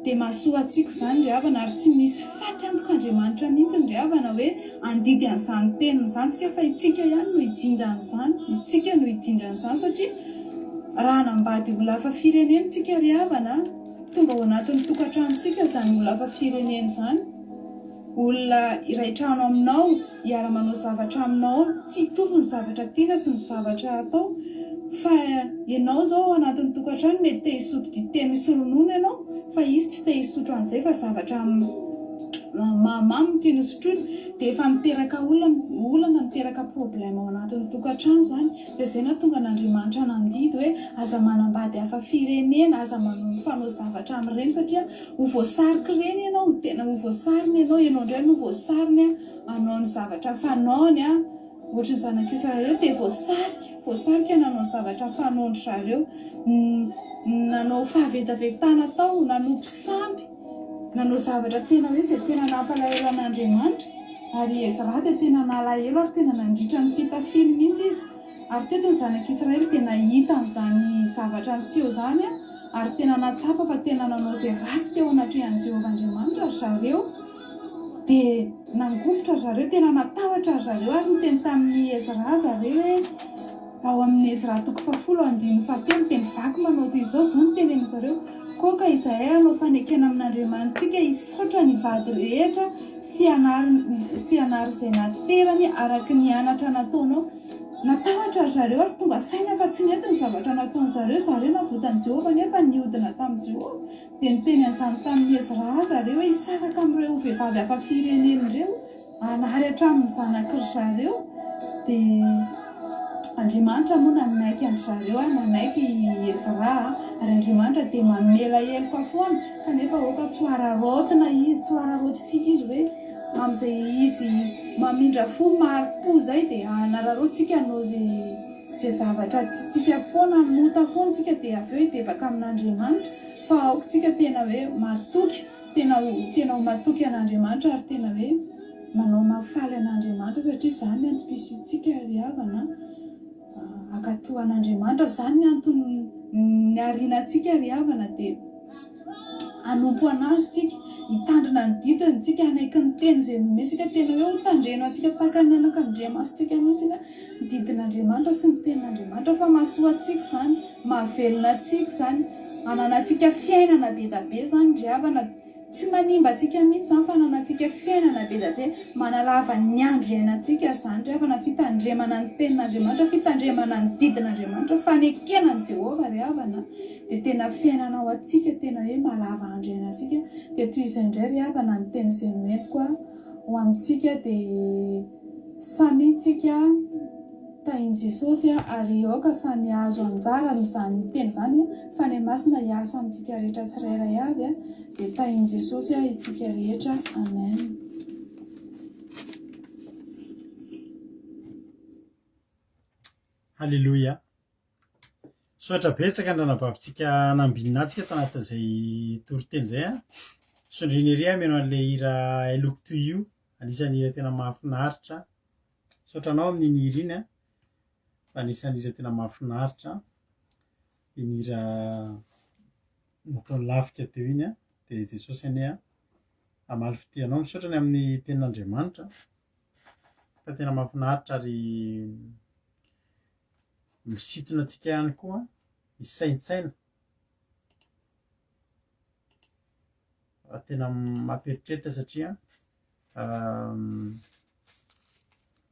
Dia mahasoa antsika izany ry havana ary tsy misy faty antoka Andriamanitra mihitsy ry havana hoe handidy an'izany teniny izany tsika fa itsika ihany no hijinja an'izany, itsika no hijinja an'izany satria raha hanambady olona hafa firenena tsika ry havana tonga ao anatin'ny tokantranontsika izany olona hafa firenena izany, olona iray trano aminao, hiara-manao zavatra aminao, tsy hitovy ny zavatra tiana sy ny zavatra atao fa ianao izao ao anatin'ny tokantrano mety te hisotro dite misy ronono ianao fa izy tsy te hisotro an'izay fa zavatra mahamamo no tiany hosotroina dia efa miteraka olana olana miteraka problème ao anatin'ny tokantrano izany dia izay nahatonga an'Andriamanitra nandidy hoe aza manambady hafa firenena aza mifanao zavatra amin'ireny satria Ho voasarik'ireny ianao, tena ho voasariny ianao, ianao indray no voasariny hanao ny zavatra fanaony, ohatry ny zanak'Israely ireo dia voasarika, voasarika nanao ny zavatra fanaon-dry zareo, nanao fahavetavetana tao, nanompo sampy, nanao zavatra tena hoe izay tena nampalahelo an'Andriamanitra, ary i Ezra dia tena nalahelo ary tena nandritra ny fitafiany mihitsy izy. Ary teto ny zanak'Israely dia nahita an'izany zavatra niseho izany ary tena nahatsapa fa tena nanao izay ratsy teo anatrehan'i Jehovah Andriamanitra ry zareo. Dia nangovitra ry zareo, tena natahotra ry zareo ary niteny tamin'i Ezra zareo hoe, ao amin'ny Ezra toko fahafolo andininy fahatelo dia mivaky manao toy izao, izao no tenenin-dry zareo, Koka izahay hanao fanekena amin'Andriamanitsika hisaotra ny vady rehetra sy hanary sy hanary izay naterany araka ny anatra nataonao. Natahotra ry zareo ary tonga saina fa tsy nety ny zavatra nataon-dry zareo. Zareo navotan'i Jehovah nefa nihodina tamin'i Jehovah. Dia niteny an'izany tamin'i Ezra zareo hoe hisaraka amin'ireo vehivavy hafa firenena ireo, hanary hatramin'ny zanaky ry zareo. Dia Andriamanitra moa nanaiky an-dry zareo ary nanaiky i Ezra. Ary Andriamanitra dia mamela heloka foana, kanefa aoka tsy ho araraotina izy, tsy ho araraotintsika izy hoe amin'izay izy mamindra fo, mahari-po izay dia hanararaotintsika hanao izay izay zavatra tiantsika foana, hanota foana isika dia avy eo hibebaka amin'Andriamanitra. Fa aoka isika tena hoe matoky, tena ho tena ho matoky an'Andriamanitra ary tena hoe manao mahafaly an'Andriamanitra satria izany ny antom-pisiantsika ry havana a, hankatò an'Andriamanitra, izany ny antony nihariana antsika ry havana dia hanompo an'Azy tsika, hitandrina ny didiny tsika, hanaiky ny teny izay nomeny tsika, tena hoe ho tandrena antsika tahaka ny anakandriamasontsika mihitsy ny didin'Andriamanitra sy ny tenin'Andriamanitra fa mahasoa antsika izany, mahavelona antsika izany, ananantsika fiainana be da be izany ry havana, tsy manimba antsika mihitsy izany fa ananantsika fiainana be da be, manalava ny andro iainantsika ary izany ry havana, fitandremana ny tenin'Andriamanitra, fitandremana ny didin'Andriamanitra, fanekena an'i Jehovah ry havana, dia tena fiainana ho antsika, tena hoe mahalava andro iainantsika, dia toy izay indray ry havana ny teny izay noentiko ho amintsika dia Samia tsika tahin'i Jesosy ary aoka samy hahazo anjara amin'izany teny izany, Fanahy Masina hiasa amintsika rehetra tsirairay avy, dia tahin'i Jesosy itsika rehetra, Amen. Haleloia. Misaotra betsaka ny ranabavintsika nambinina antsika tanatin'izay toriteny izay a. Sondriana ery aho mihaino an'ilay hira I look to you, anisan'ny hira tena mahafinaritra. Misaotra anao amin'iny hira iny a, fa anisan'ny hira tena mahafinaritra iny hira nataon'i Lafika teo iny a. Dia Jesosy anie a, hamaly fitia anao. Misaotra ny amin'ny tenin'Andriamanitra fa tena mahafinaritra ary Misintona antsika ihany koa hisaintsaina fa tena mampieritreritra satria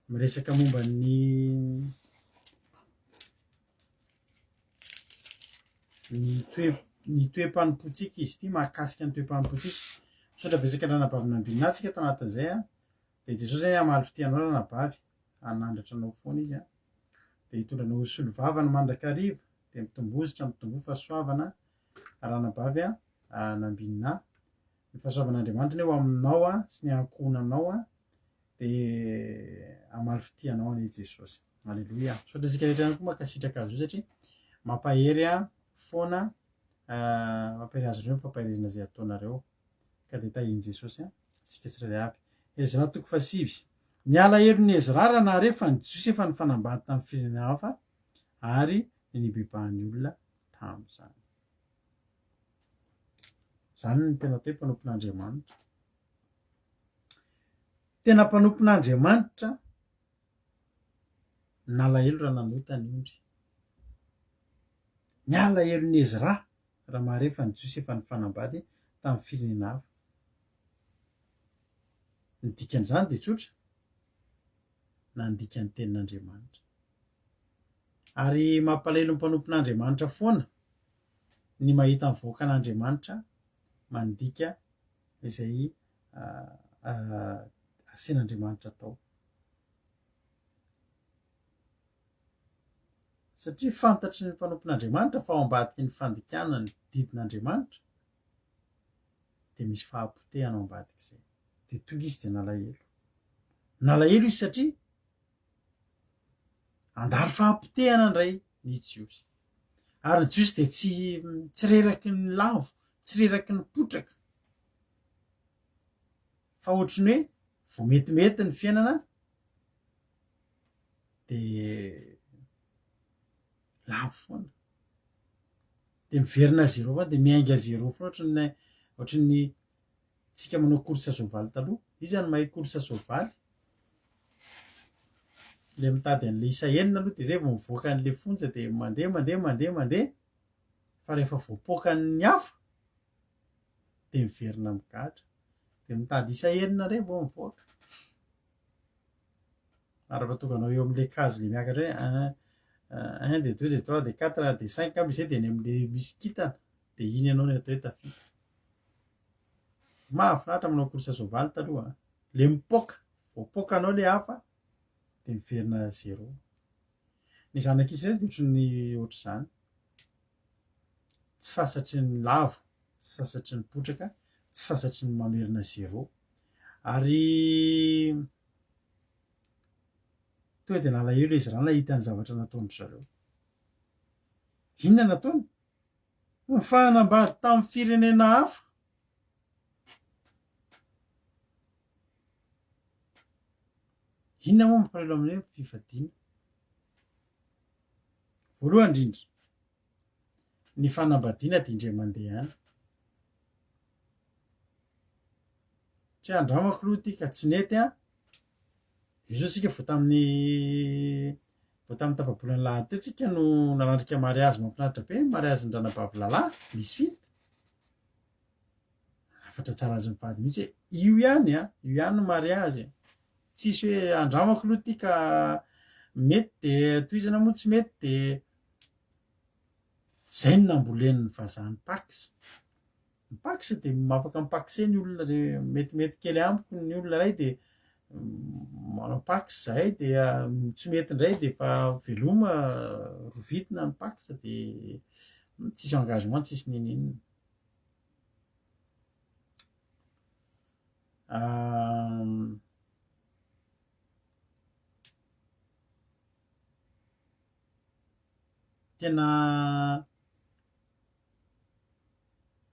miresaka momba ny ny toe ny toe-panompoantsika izy ity, mahakasika ny toe-panompoantsika. Misaotra betsaka anabavy Nambinina antsika tao anatin'izay a. Dia Jesosy anie hamaly fitia anao ranabavy, hanandratra anao foana Izy an, dia hitondra anao ho solovavany mandrakariva, dia mitombozitra mitomboa fahasoavana ranabavy an, nambinina ahy. Ny fahasoavan'Andriamanitra anie ho aminao an, sy ny ankohonanao an, dia hamaly fitia anao anie Jesosy. Aleloia. Misaotra antsika rehetra ihany koa mankasitraka azy io satria mampahery ahy foana, mampahery azy ireo ny fampaherezana izay ataonareo. Ka dia tahian'i Jesosy an, isika tsirairay avy. Ezra toko fahasivy. Ny alahelon'i Ezra raha nahare fa ny Jiosy efa nifanambady tamin'ny firenena hafa ary ny nibebahan'ny olona tamin'izany. Izany no tena atao hoe mpanompon'Andriamanitra. Tena mpanompon'Andriamanitra nalahelo raha nanota ny ondry. Ny alahelon'i Ezra raha mahare fa ny Jiosy efa nifanambady tamin'ny firenena hafa. Ny dikan'izany dia tsotra, nandika ny tenin'Andriamanitra. Ary mampalahelo ny mpanompon'Andriamanitra foana ny mahita ny vahoakan'Andriamanitra mandika izay asian'Andriamanitra atao. Satria fantatry ny mpanompon'Andriamanitra fa ao ambadiky ny fandikana ny didin'Andriamanitra dia misy fahapotehana ao ambadik'izay. Dia tonga izy dia nalahelo. Nalahelo izy satria handalo fahapotehana indray ny Jiosy. Ary ny Jiosy dia tsy tsy reraky ny lavo, tsy reraky ny potraka. Fa ohatry ny hoe vao metimety ny fiainana dia lavo foana. Dia miverina zéro foana, dia miainga zéro foana ohatran'ny ohatran'ny tsika manao course soavaly taloha. Iza no mahay course soavaly? Le mitady an'le isa enina aloha dia zay vao mivoaka an'le fonja dia mandeha mandeha mandeha mandeha fa rehefa voapoakan'ny hafa dia miverina migadra. Dia mitady isa enina indray vao mivoaka. Mandra-pahatonga anao eo amin'ilay case le miakatra hoe un, un de deux de trois de quatre de cinq angamba izay dia any amin'ilay misy kintana dia iny ianao no atao hoe tafita. Mahafinaritra manao course soavaly taloha a. Le mipoaka, voapoaka anao le hafa dia miverina zéro. Ny zanak'Israely dia ohatran'ny ohatr'izany. Tsy sasatry ny lavo, tsy sasatry ny potraka, tsy sasatry ny mamerina zéro. Ary tonga dia nalahelo izy raha nahita ny zavatra nataon-dry zareo. Inona nataony? Nifanambady tamin'ny firenena hafa. Inona moa mampalahelo amin'ny hoe fifadiana? Voalohany indrindra, ny fanambadiana dia indray mandeha ihany. Tsy hoe andramako aloha ity ka tsy nety an. Io zao tsika vao tamin'ny vao tamin'ny tapa-bolana alahady teo tsika no nanatrika mariazy mahafinaritra be, mariazin'ny-dranabavy Lala, misy fito. Hafatra tsara azy mivady mihitsy hoe io ihany an, io ihany ny mariazy e. Tsisy hoe andramako aloha ity ka mety de tohizana moa tsy mety de zay no nambolen'ny vazaha ny pax. Ny pax de afaka mi-paxer ny olona re metimety kely amiko ny olona iray de manao pax zahay de tsy mety indray de efa veloma rovitina ny pax de tsisy engagement tsisy n'inon'inona. Tena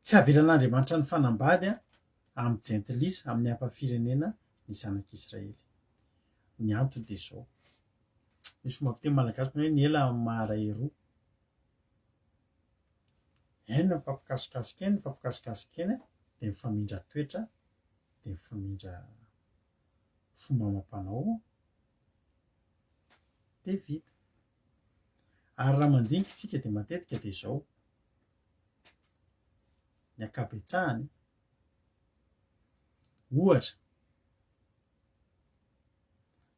tsy avelan'Andriamanitra nifanambady amin'ny jentilisa, amin'ny hafa firenena ny zanak'Israely. Ny antony dia izao, misy fomba fiteny malagasy manao hoe ny ela maharay roa. Eny mifampikasokasoka eny, mifampikasokasoka eny dia mifamindra toetra, dia mifamindra fomba amam-panao, dia vita. Ary raha mandinika isika dia matetika dia izao, ny ankabetsahany, ohatra,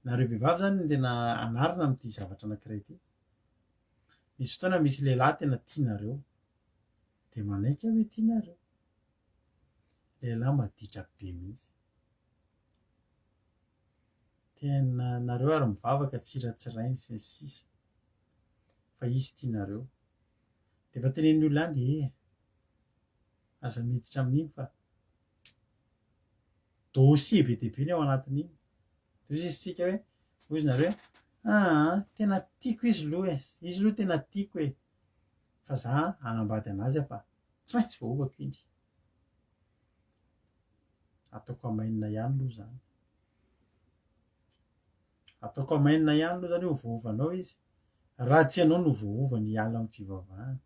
nareo vehivavy izany no tena anarina amin'ity zavatra anankiray ity, Misy fotoana misy lehilahy tena tianareo dia manaiky aho hoe tianareo. Lehilahy maditra be mihitsy. Tena nareo ary mivavaka tsiratsirainy sy ny sisa fa izy tianareo. Dia efa tenenin'ny olona any eh aza miditra amin'iny fa dossier be dia be ny ao anatin'iny. Dia hoy izy tsika hoe, hoy izy nareo hoe, aa tena tiako izy loha e, izy loha tena tiako e, fa za hanambady anazy aho fa tsy maintsy voaovako iny. Ataoko amainina ihany loha zany. Ataoko amainina ihany loha zany hoe ho voaovanao izy, raha tsy ianao no voaovany hiala amin'ny fivavahana.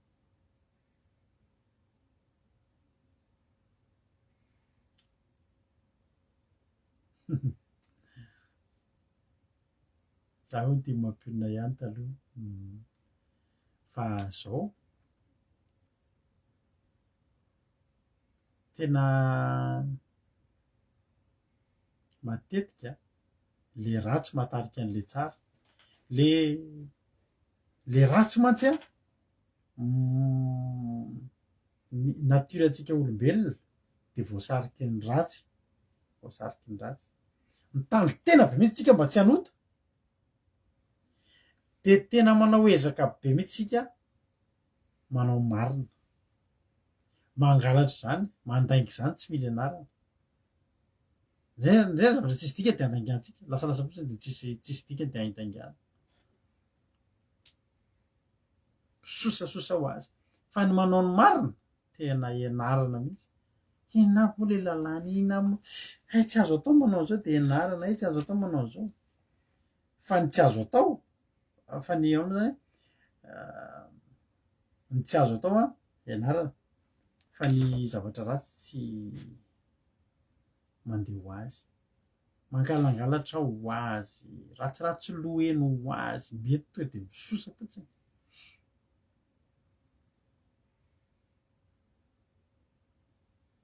Za hono tia mampionona ihany taloha fa zao tena matetika le ratsy mahatarika an'le tsara, le le ratsy mantsy an ny nature antsika olombelona de voasariky ny ratsy, voasariky ny ratsy. Mitandro tena be mihitsy tsika mba tsy hanota, de tena manao ezaka be mihitsy tsika manao marina. Mangalatra izany, mandainga izany tsy mila ianarana. Ndray zavatra tsisy dikany de andaingantsika, lasalasa fotsiny de tsisy tsisy dikany de aindaingana. Misosasosa ho azy. Fa ny manao ny marina, tena ianarana mihitsy. Inona avy moa ilay lalàna, inona avy moa, hay tsy azo atao manao an'izao dia ianarana, hay tsy azo atao manao an'izao. Fa ny tsy azo atao, fa ny ahoana zany, ny tsy azo atao an, ianarana, fa ny zavatra ratsy tsy mandeha ho azy. Mangalangalatra ho azy, ratsiratsy loha eny ho azy, mety tonga dia misosa fotsiny.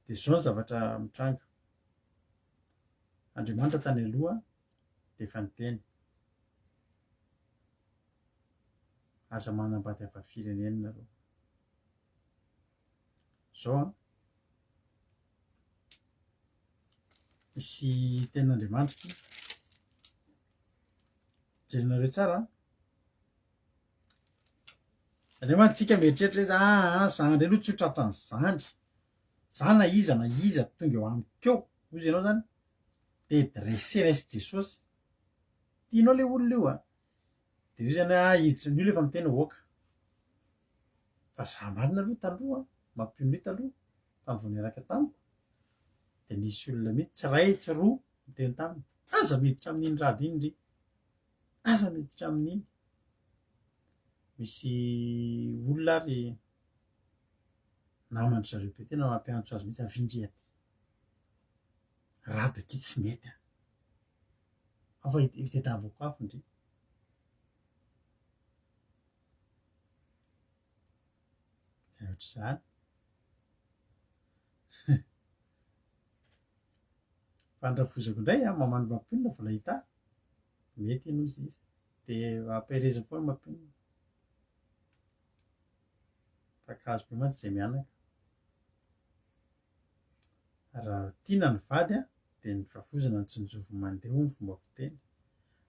Dia izao ny zavatra mitranga, Andriamanitra tany aloha dia efa niteny. Aza manambady hafa firenena nareo. Zao an. Misy tenin'Andriamanitra ity. Jerenareo tsara an. Aleo mantsy tsika mieritreritra hoe aa zandry aloha tsy ho tratran'ny zandry. Za na iza na iza tonga eo amiko eo, hozy ianao zany, de dressena izy Jesosy. Tianao le olona io a. De hozy ianao hoe ah hiditra, ny olona efa miteny ok. Fa za marina aloha taloha, mampionohy taloha, tamin'ny vao niaraka tamiko, de nisy olona mihitsy, tsy iray tsy roa, niteny taminy, aza miditra amin'iny rado iny ry. Aza miditra amin'iny. Misy olona ary naman-dry zareo be tena mampiantso azy mihitsy, avia ndry aty. Rado akia tsy mety an. Ao fa itadiavako afo ndry. Dia ohatr'izany. Fa ny rafozako indray an, maman'i Mampionona vao nahita ahy. Mety iny ozy izy. Dia ampihereziny foana Mampionona. Kakazo be mantsy izay mianaka. Raha tiana ny vady an, dia ny rafozana no tsinjovy mandeha hoy ny fomba fiteny.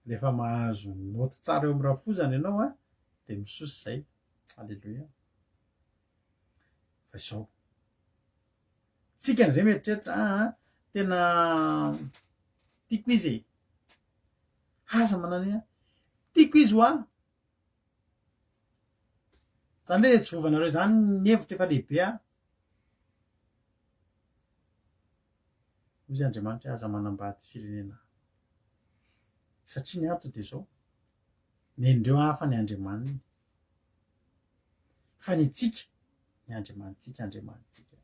Rehefa mahazo naoty tsara eo amin'ny rafozana ianao an, dia misosa izay. Aleloia. Fa izao. Tsika indray mieritreritra aa tena tiako izy e. Aza manana hoe tiako izy hoa. Zany hoe tsy vovanareo zany ny hevitra efa lehibe a. Hoy Andriamanitra hoe aza manambady firenena. Satria ny antony dia izao, nendreo hafa ny Andriamaniny. Fa ny antsika, ny Andriamanitsika, Andriamanitsika.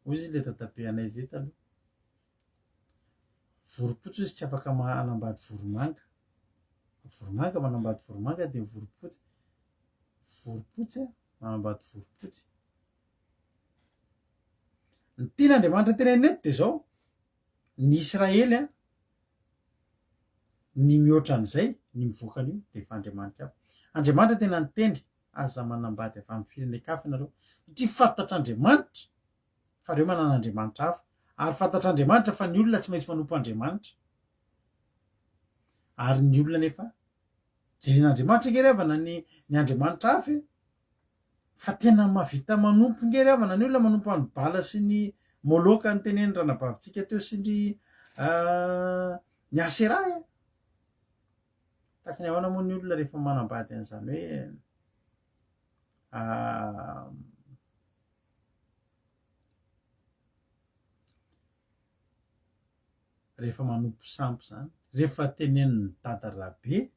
Hoy izy ilay dadabe anay izay taloha. Vorompotsy izy tsy afaka manambady voromanga. Voromanga manambady voromanga dia vorompotsy. Vorompotsy manambady vorompotsy. Ny tian'Andriamanitra tenenina eto dia izao, ny Israely a, ny mihoatra an'izay, ny mivoaka an'io dia efa Andriamanitra hafa. Andriamanitra tena niteny, aza manambady avy amin'ny firenen-kafa ianareo, satria fantatr'Andriamanitra fa ireo manana Andriamanitra hafa, ary fantatr'Andriamanitra fa ny olona tsy maintsy manompo Andriamanitra. Ary ny olona nefa, jeren'Andriamanitra ange ry havana ny, ny Andriamanitra hafa e. Fa tena mahavita manompo nge ry havana ny olona manompo an'i Bala sy ny Moloka nitenen'ny ranabavintsika teo sy ny ny Asera e. Tahaka ny ahoana moa ny olona rehefa manambady an'izany hoe rehefa manompo sampy izany, rehefa tenenin'i Dada Rabe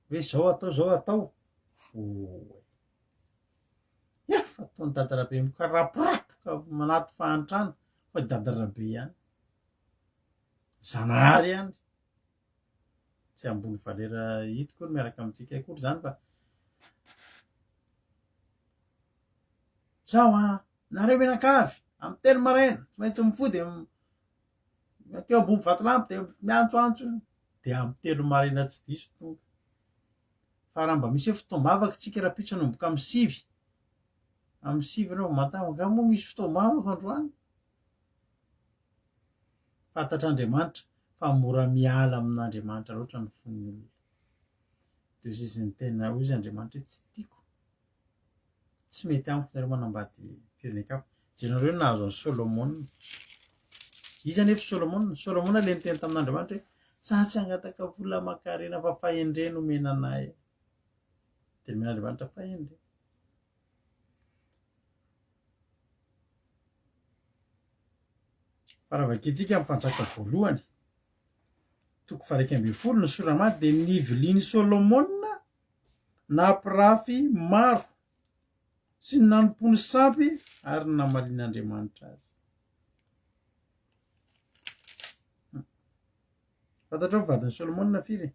hoe zao atao zao atao, oay. Efa ataon'i Dada Rabe mikaraporapoka anaty fahantrana fa i Dada Rabe ihany. Zanahary ihany. Tsy ambony valera hita akory miaraka amintsika akory izany fa zao an, nareo mianakavy amin'ny telo maraina tsy maintsy mifoha dia teo ambony vatolampy dia miantsoantso dia amin'ny telo maraina tsy diso tonga. Fa raha mba misy hoe fotoam-bavaka tsika rahampitso hanomboka amin'ny sivy, amin'ny sivy ireo vao mantava, angaha moa misy fotoam-bavaka androany? Fantatr'Andriamanitra fa mora miala amin'Andriamanitra loatra ny fon'ny olona. Dia hoy izy ny tena, hoy izy Andriamanitra hoe tsy tiako, tsy mety amiko nareo manambady firenen-kafa. Jerenareo ny nahazo an'i Solomona. Iza anefa Solomona? Solomona ilay niteny tamin'Andriamanitra hoe za tsy hangataka vola aman-karena fa fahendrena omena anay. Dia nomen'Andriamanitra fahendrena. Fa raha vakintsika ny Mpanjaka voalohany, toko faha-11, ny soramaty dia nivilian'i Solomona nampirafy maro sy ny nanompoany sampy ary ny namalian'Andriamanitra azy. Fantatrao ny vadin'i Solomona firy?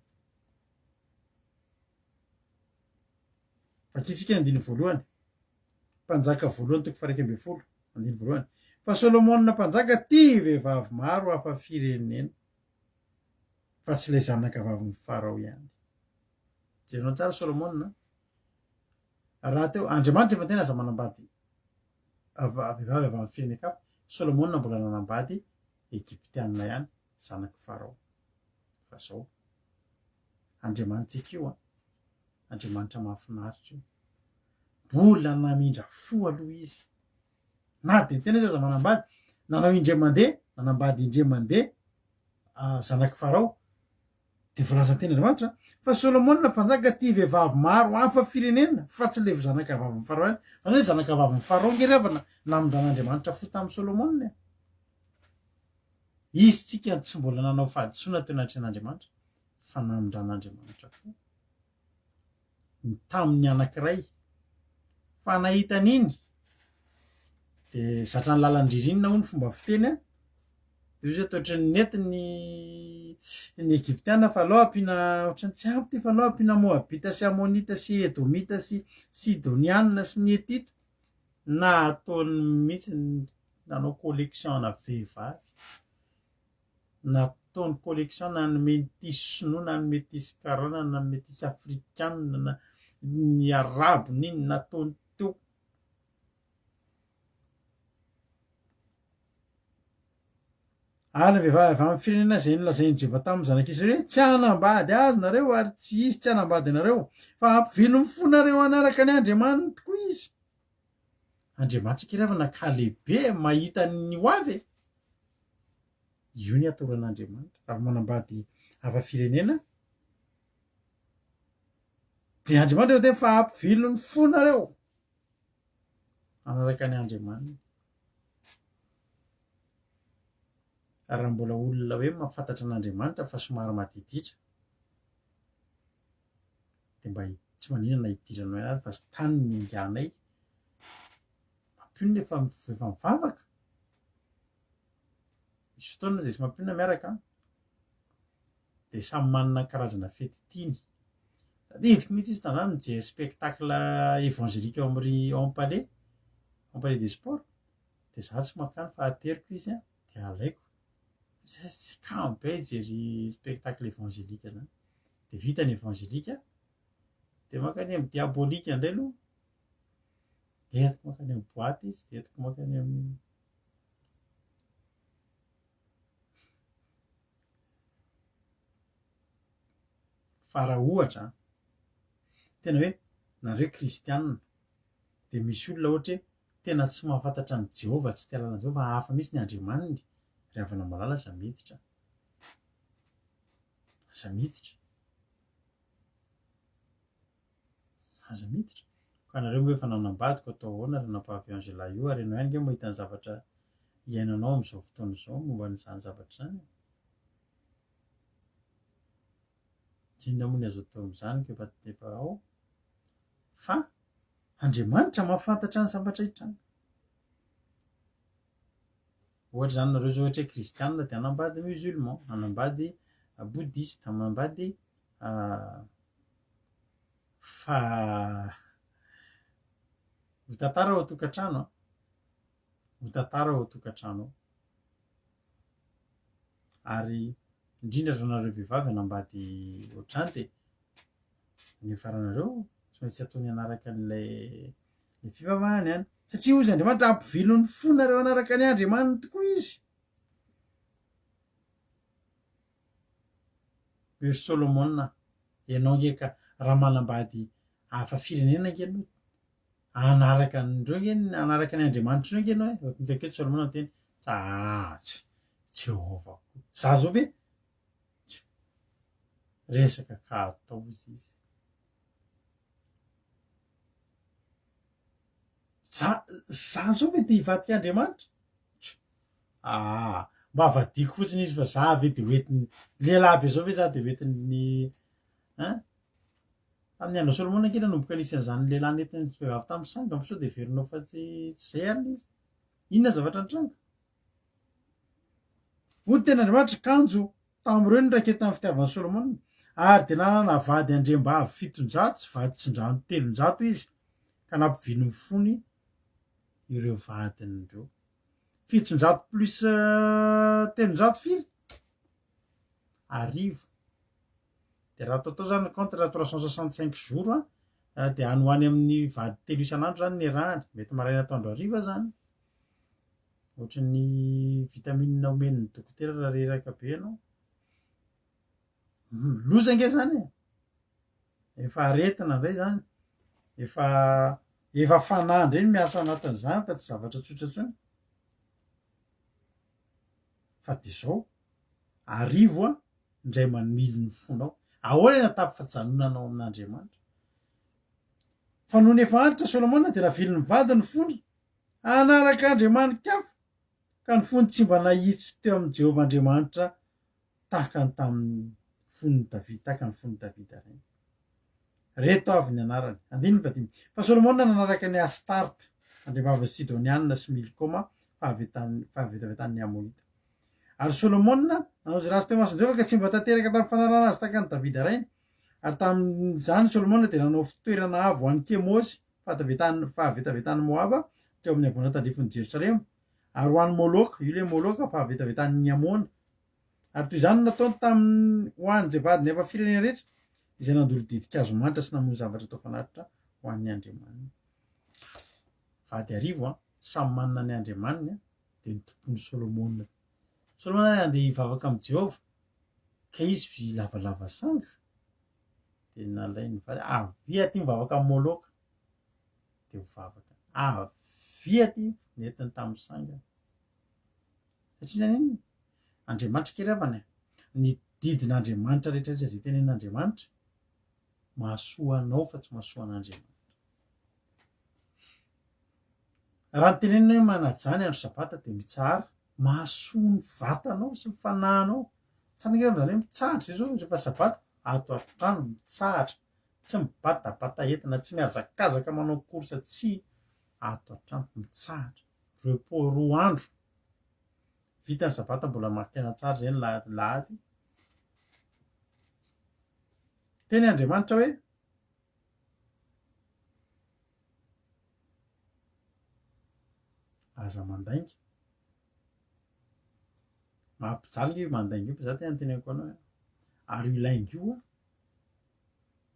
Vakintsika ny andininy voalohany. Mpanjaka voalohany toko faha-11, andininy voalohany. Fa Solomona mpanjaka tia vehivavy maro hafa firenena, fa tsy ilay zanaka vavin'i Farao ihany. Jerenao tsara Solomona a. Raha teo, Andriamanitra efa niteny aza manambady vehivavy avy amin'ny firenen-kafa, Solomona mbola nanambady Egyptiana ihany, zanak'i Farao. Fa zao, Andriamanitsika io an, Andriamanitra mahafinaritra io. Mbola namindra fo aloha izy. Na dia niteny aza aza manambady, nanao indray mandeha, nanambady indray mandeha zanak'i Farao, dia voalazan'ny tenin'Andriamanitra fa Solomona mpanjaka tia vehivavy maro hafa firenena fa tsy ilay zanaka vavin'i Farao ihany. Izany hoe zanaka vavin'i Farao nge ry havana namindran'Andriamanitra fo tamin'i Solomona e. Izy tsika tsy mbola nanao fahadisoana teo anatrehan'Andriamanitra fa namindran'Andriamanitra fo. Ny tamin'ny anankiray fa nahita an'iny de zatra ny lalan-dririnina hono fomba fiteny a, de hoy izy hoe ohatran'ny nety ny ny Egyptiana fa aleo ampiana ohatran'ny tsy ampy ty fa aleo ampiana Moabita sy Amonita sy Edomita sy Sidoniana sy ny Hetita, nataony mihitsy nanao collection-na vehivavy. Nataony collection na ny metis sinoa na ny metis karana na ny metis afrikana na ny arabo n'inona nataony teo. Ary ny vehivavy avy amin'ny firenena izay nolazain'i Jehovah tamin'ny zanak'Israely hoe, Tsy hanambady azy nareo ary tsy hisy tsy hanambady anareo, fa hampivily ny fonareo hanaraka ny Andriamaniny tokoa izy. Andriamanitra akia ravana ka lehibe mahita ny ho avy e! Io ny ataoran'Andriamanitra. Raha vao manambady hafa firenena dia Andriamanitra eo dia fa ampivilo ny fonareo hanaraka ny Andriamaniny. Raha mbola olona hoe mahafantatra an'Andriamanitra fa somary madiditra dia mba tsy maninona na hidiranao ihany ary fa tany ny niainganay. Mampionona efa efa mivavaka. Misy fotoana dia tsy mampionona miaraka an. Dia samy manana ny karazana fety tiany. Tadidiko mihitsy izy tamin'izany mijery spectacle évangélique ao amin'ny ao amin'ny palais, ao amin'ny palais des sports. Dia izaho tsy mankany fa ateriko izy an, dia alaiko. Tsy kamo be hijery spectacle évangélique zany. Dia vita ny évangélique, dia mankany amin'ny diabolique indray aloha. Dia entiko mankany amin'ny boîte izy, dia entiko mankany amin'ny Fa raha ohatra an, tena hoe nareo kristianina, dia misy olona ohatra hoe tena tsy mahafantatra an'i Jehovah, tsy te hahalala an'i Jehovah fa hafa mihitsy ny Andriamaniny, ry havana malala aza miditra. Aza miditra. Aza miditra. Ka nareo moa efa nanambady ko atao ahoana ry nampavy Angela io ary ianao ihany nge mahita ny zavatra iainanao amin'izao fotoana izao momba an'izany zavatra izany e. Inona moa ny azo atao amin'izany ko efa efa ao fa Andriamanitra mahafantatra ny zavatra hitranga. Ohatra izany nareo zao ohatra hoe kristianina dia hanambady musulman, hanambady bouddhiste, hanambady fa ho tantara ao an-tokantrano an, ho tantara ao an-tokantrano ao. Ary indrindra raha nareo vehivavy hanambady ohatr'izany dia ny hiafaranareo tsy maintsy ataony hanaraka an'ilay ilay fivavahana ihany. Satria hozy Andriamanitra hampivilo ny fonareo hanaraka ny Andriamaniny tokoa izy. Ry Solomona, ianao ange ka raha manambady hafa firenena ange ianao, hanaraka an'ireo ange, hanaraka ny Andriamanitr'ireo ange ianao e. Efa tonga aketo Solomona niteny, ah, tsy, Jehovah koa. Za zao ve? Resaka ka atao izy izy. Za, za zao ve de hivadika Andriamanitra? Tjo! Aa, mba avadiko fotsiny izy fa za ve de hoentiny, lehilahy be zao ve za de hoentin'ny, hein? Tamin'ny andron'i Solomona ange nanomboka nisy an'izany lehilahy nentin'ny vehivavy tamin'ny sangany fa sao de heverinao fa tsy, tsy zay ary le izy. Inona ny zavatra nitranga? Hoy ny tenin'Andriamanitra, Kanjo tamin'ireo ny niraiketan'ny fitiavan'i Solomona, ary dia nanana vady andriambavy 700 sy vady tsindrano 300 izy, ka nampivily ny fony ireo vadiny ireo. 700 plus 300 firy? Arivo. Dia raha ataotao zany ny compte raha 365 jours an, dia any ho any amin'ny vady telo isan'andro zany ny iarahany. Mety maraina atoandro hariva zany. Ohatran'ny vitamine omen'ny dokotera raha reraka be ianao. Loza ange zany e! Efa aretina indray zany, efa efa fanahy indray no miasa anatin'izany fa tsy zavatra tsotra intsony. Fa de zao, arivo an, indray mamily ny fonao. Ahoana ny atafijanonanao amin'Andriamanitra? Fa nony efa antitra Solomona dia navilin'ny vadiny ny fony hanaraka andriamani-kafa, ka ny fony tsy mba nahitsy teo amin'i Jehovah Andriamanitra tahaka ny tamin'ny fon'i Davida, tahaka ny fon'i Davida rainy. Reto avy ny anarany. Andininy fahadimy. Fa Solomona nanaraka an'i Astarta, andriambavin'ny Sidoniana sy Milkoma, fahavetavetan'ny Amonita. Ary Solomona nanao izay ratsy teo imason'i Jehovah ka tsy mba tanteraka tamin'ny fanarahana azy tahaka an'i Davida rainy. Ary tamin'izany Solomona dia nanao fitoerana avo ho an'i Kemosy, fahavetavetan'i Moaba, teo amin'ny havoana tandrifin'i Jerosalema. Ary ho an'i Moloka, io ilay Moloka, fahavetavetan'ny Amona. Ary toy izany no nataony tamin'ny ho an'izay vadiny hafa firenena rehetra, izay nandoro ditin-kazo manitra sy namono zavatra atao fanatitra ho an'ny andriamaniny. Vady arivo an, samy manana ny andriamaniny an, dia ny tompon'i Solomona. Solomona zany andeha hivavaka amin'i Jehovah, ka izy lavalava sanga, dia nalain'ny vady, avia aty mivavaka amin'i Moloka. Dia mivavaka, avia aty, nentiny tamin'ny sangany. Satria naninona? Andriamanitra kely havana e! Ny didin'Andriamanitra rehetra rehetra izay tenenin'Andriamanitra, mahasoa anao fa tsy mahasoa an'Andriamanitra. Raha ny tenenina hoe manajà ny andro sabata dia mitsahara, mahasoa ny vatanao sy ny fanahinao. Tsara ange amin'izany hoe mitsahatra izay zao rehefa sabata, ato an-trano mitsahatra, tsy mibatabata entina, tsy mihazakazaka manao course, tsy ato an-trano mitsahatra. Repos roa andro. Vita ny sabata mbola marikana tsara izay ny lahady. Teny Andriamanitra hoe aza mandainga. Mampijaly nge io mandainga io fa za tena teneniko anao e. Ary io lainga io an,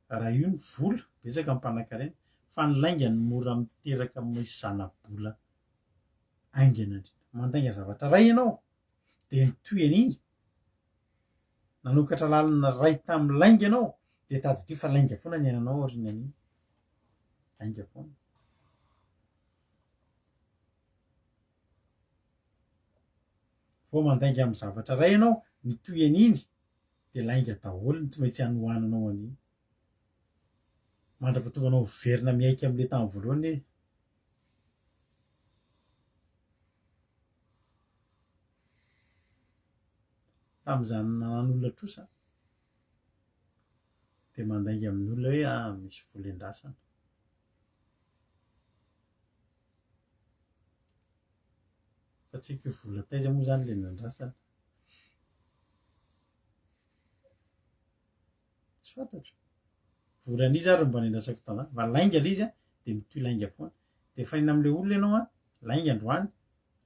raha io ny vola, betsaka ny mpanankarena, fa ny lainga no mora miteraka misy zana-bola haingana indrindra. Mandainga zavatra iray ianao dia mitohy an'iny, nanokatra lalana iray tamin'ny lainga ianao dia tadidio fa lainga foana ny iainanao aorianan'iny. Lainga foana. Vao mandainga amin'ny zavatra iray ianao, mitohy an'iny dia lainga daholo ny tsy maintsy hanohananao an'iny. Mandra-pahatonga anao miverina miaiky amin'ilay tamin'ny voalohany hoe Tamin'izany nanan'olona trosa dia mandainga amin'ny olona hoe ah misy vola endrasana. Fa tsy haiko hoe vola taiza moa izany ilay nandrasana. Tsy fantatro. Volan'iza ary no mba nendrasako tana? Fa lainga ilay izy an, dia mitohy lainga foana. Dia fainina amin'ilay olona ianao an, lainga androany,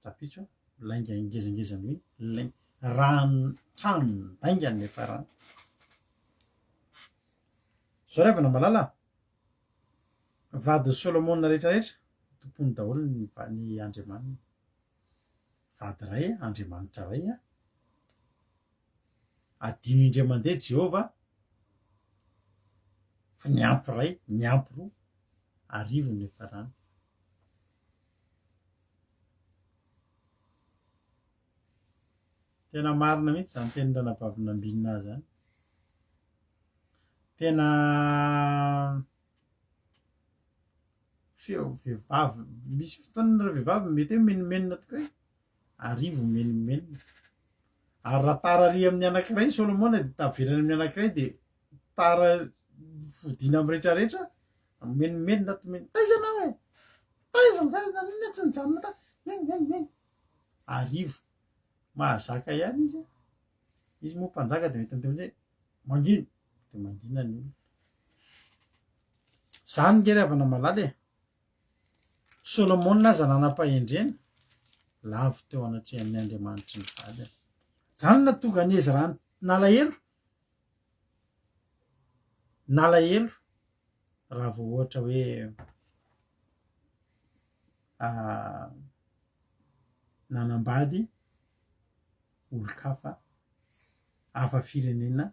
rahampitso, lainga ngezangeza noho iny, lainga, rano, tranon-dainga no niafarany. Zao ry havana malala a, vadin'i Solomona rehetra rehetra, tompony daholo ny, ny Andriamaniny. Vady iray, Andriamanitra iray an. Adino indray mandeha Jehovah fa niampy iray, niampy roa, arivo ny niafarany. Tena marina mihitsy izany tenin'ny ranabavy Nambinina izany. Tena feo vehivavy, misy fotoana ireo vehivavy mety hoe menomenona tokoa e. Arivo menomenona. Ary raha tara ary amin'ny anankiray Solomona dia taverina amin'ny anankiray dia tara fodiana amin'ny rehetra rehetra menomenona to meno taiza anao e taiza taiza naninona tsy nijanona ta neny neny neny arivo mahazaka ihany izy izy moa mpanjaka dia mety miteny hoe mangina dia mangina ny olona zany nge ry havana malala e Solomona aza nanam-pahendrena. Lavo teo anatrehan'ny Andriamanitry ny vadiny. Izany no nahatonga an'i Ezra nalahelo. Nalahelo raha vao ohatra hoe nanambady olon-kafa hafa firenena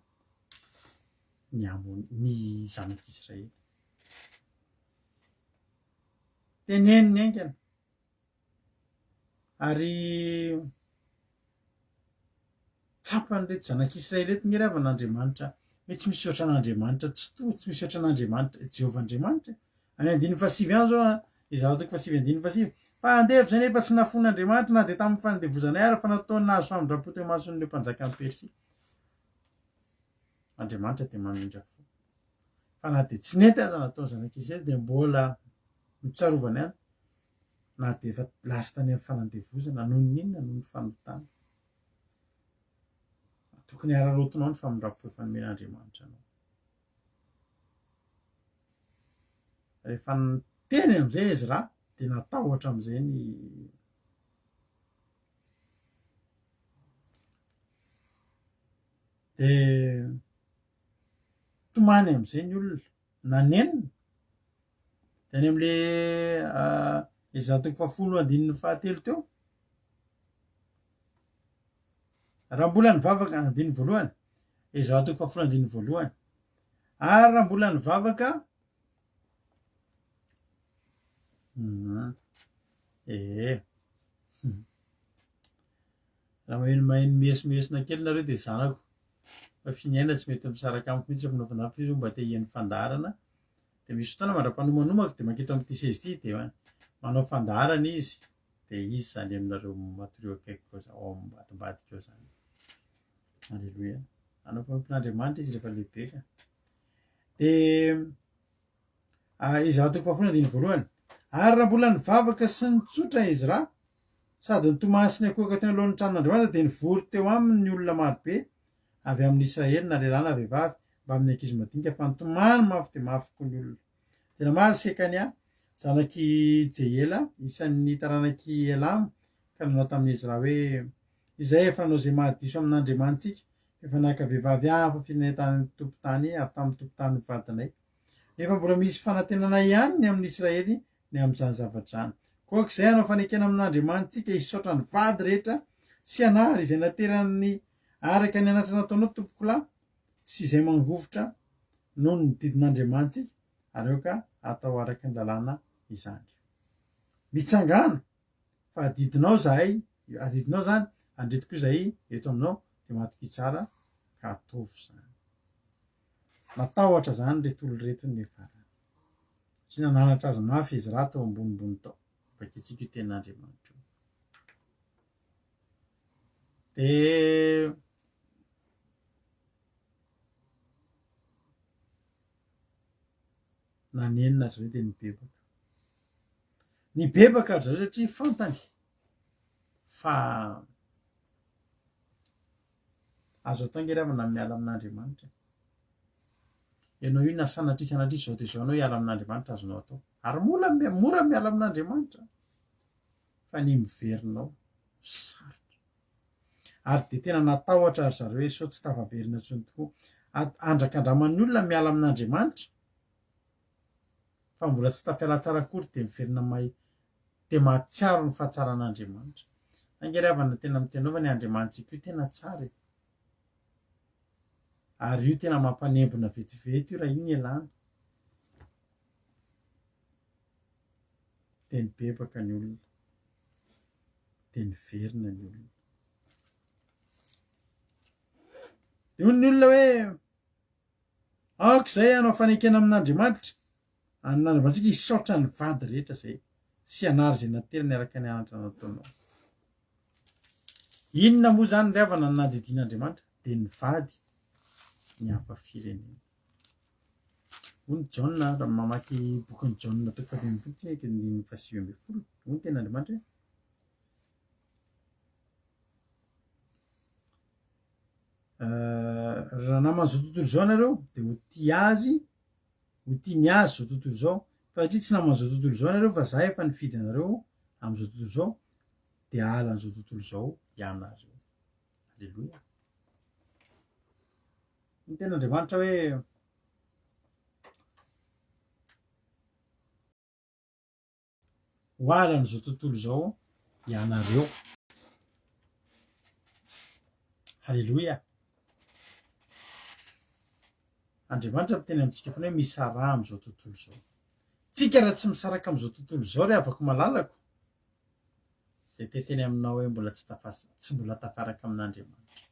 ny Amon- ny zanak'Israely. Teneniny haingana ary tsapan'ireto zanak'Israely ireto nge ry havana Andriamanitra hoe tsy misy ohatran'Andriamanitra Tsitoha, tsy misy ohatran'Andriamanitra Jehovah Andriamanitra. Any andininy fahasivy any zao, Ezra toko fahasivy andininy fahasivy, fa andevo izay nefa tsy nafoin'Andriamanitra na dia tamin'ny fandevozanay ara fa nataony nahazo famindram-po teo imason'ireo mpanjakan'i Persia. Andriamanitra dia mamindra fo. Fa na dia tsy nety aza nataon'ny zanak'Israely dia mbola notsarovany ihany na dia efa lasa tany amin'ny fanandevozana noho ny inona? Noho ny fanotana. Tokony hararaotinao ny famindram-po efa nomen'Andriamanitra anao. Rehefa niteny amin'izay Ezra dia natahotra amin'izay ny dia tomany amin'izay ny olona nanenina dia any amin'le Ezra toko fahafolo andininy fahatelo teo raha mbola nivavaka andininy voalohany Ezra toko fahafolo andininy voalohany ary raha mbola nivavaka ee Raha maheno maheno miesomiesona kely nareo dia zanako fa finiaina tsy mety misaraka amiko mihitsy rehefa manao fandaharana fa izy mba te hihaino fandaharana dia misy fotoana mandra-panomanomako dia manketo amin'ity seza ity dia manao fandaharana izy dia izy izany aminareo matory eo akaikiko eo ao ambadimbadika eo izany. Aleloia. Hanao mpanompon'Andriamanitra izy rehefa lehibe ka. Dia Ezra toko fahafolo andininy voalohany. Ary raha mbola nivavaka sy nitsotra Ezra, sady nitomany sy niankohoka teo anoloan'ny tranon'Andriamanitra, dia nivory teo aminy ny olona marobe avy amin'ny Israely, na lehilahy na vehivavy, mbamin'ny ankizy madinika, fa nitomany mafy dia mafy koa ny olona. Dia namaly Sekania, zanak'i Jehiela, isan'ny taranak'i Elama, ka nanao tamin'i Ezra hoe, Izay efa nanao izay mahadiso amin'Andriamanitsika, efa naka vehivavy hafa firenena tany amin'ny tompon-tany avy tamin'ny tompon-tany ho vadinay. Nefa mbola misy fanantenana ihany ny amin'i Israely ny amin'izany zavatra izany. Koa aok'izay hanao fanekena amin'Andriamanitsika hisaotra ny vady rehetra sy hanary izay naterany araka ny anatra nataonao, tompokolahy, sy izay mangovitra noho ny didin'Andriamanitsika, ary aoka hatao araka ny lalàna izany. Mitsangàna, fa adidinao izahay, adidinao izany, andreto koa izahay eto aminao, dia matokia tsara ka ataovy izany. Natahotra izany ireto olona ireto ny farany. Satria nananatra azy mafy Ezra tao ambonimbony tao. Vakintsika io tenin'Andriamanitra io. Dia nanenina ry zareo dia nibebaka. Nibebaka ry zareo satria fantany fa Azo atao ange ry havana ny miala amin'Andriamanitra e. Ianao io na sanatria sanatria izao dia izao ianao hiala amin'Andriamanitra azonao atao. Ary mora mora miala amin'Andriamanitra fa ny miverina ao sarotra. Ary dia tena natahotra ry zareo hoe sao tsy tafaverina intsony tokoa. Andrakandraman'ny olona miala amin'Andriamanitra fa mbola tsy tafiala tsara akory dia miverina may dia mahatsiaro ny fahatsaran'Andriamanitra. Ange ry havana tena miteny fa ny Andriamanitsika io tena tsara e. Ary io tena mampanembona vetivety io raha io ny elana. Dia nibebaka ny olona. Dia niverina ny olona. Dia hoy ny olona hoe Aoka izay hanao fanekena amin'Andriamanitra, amin'Andriamanitsika hisaotra ny vady rehetra izay sy hanary izay naterany araka ny anatra nataonao. Inona moa izany ry havana no nandidian'Andriamanitra? Dia ny vady ny hafa firenena. Hoy ny Jaona, raha mamaky bokin'i Jaona toko fahadimy ambin'ny folo tsika, andininy fahasivy ambin'ny folo, hoy ny tenin'Andriamanitra hoe Raha naman'izao tontolo izao ianareo dia ho tia azy, ho tia ny azy izao tontolo izao, fa satria tsy naman'izao tontolo izao ianareo fa za efa nifidy anareo amin'izao tontolo izao. Dia hahalan'izao tontolo izao ianareo. Aleloia. Ny tenin'Andriamanitra hoe ho halan'izao tontolo izao ianareo. Haleloia. Andriamanitra miteny amintsika foana hoe misaraha amin'izao tontolo izao. Tsika raha tsy misaraka amin'izao tontolo izao ry havako malalako, dia te-hiteny aminao hoe mbola tsy tafa, tsy mbola tafaraka amin'Andriamanitra.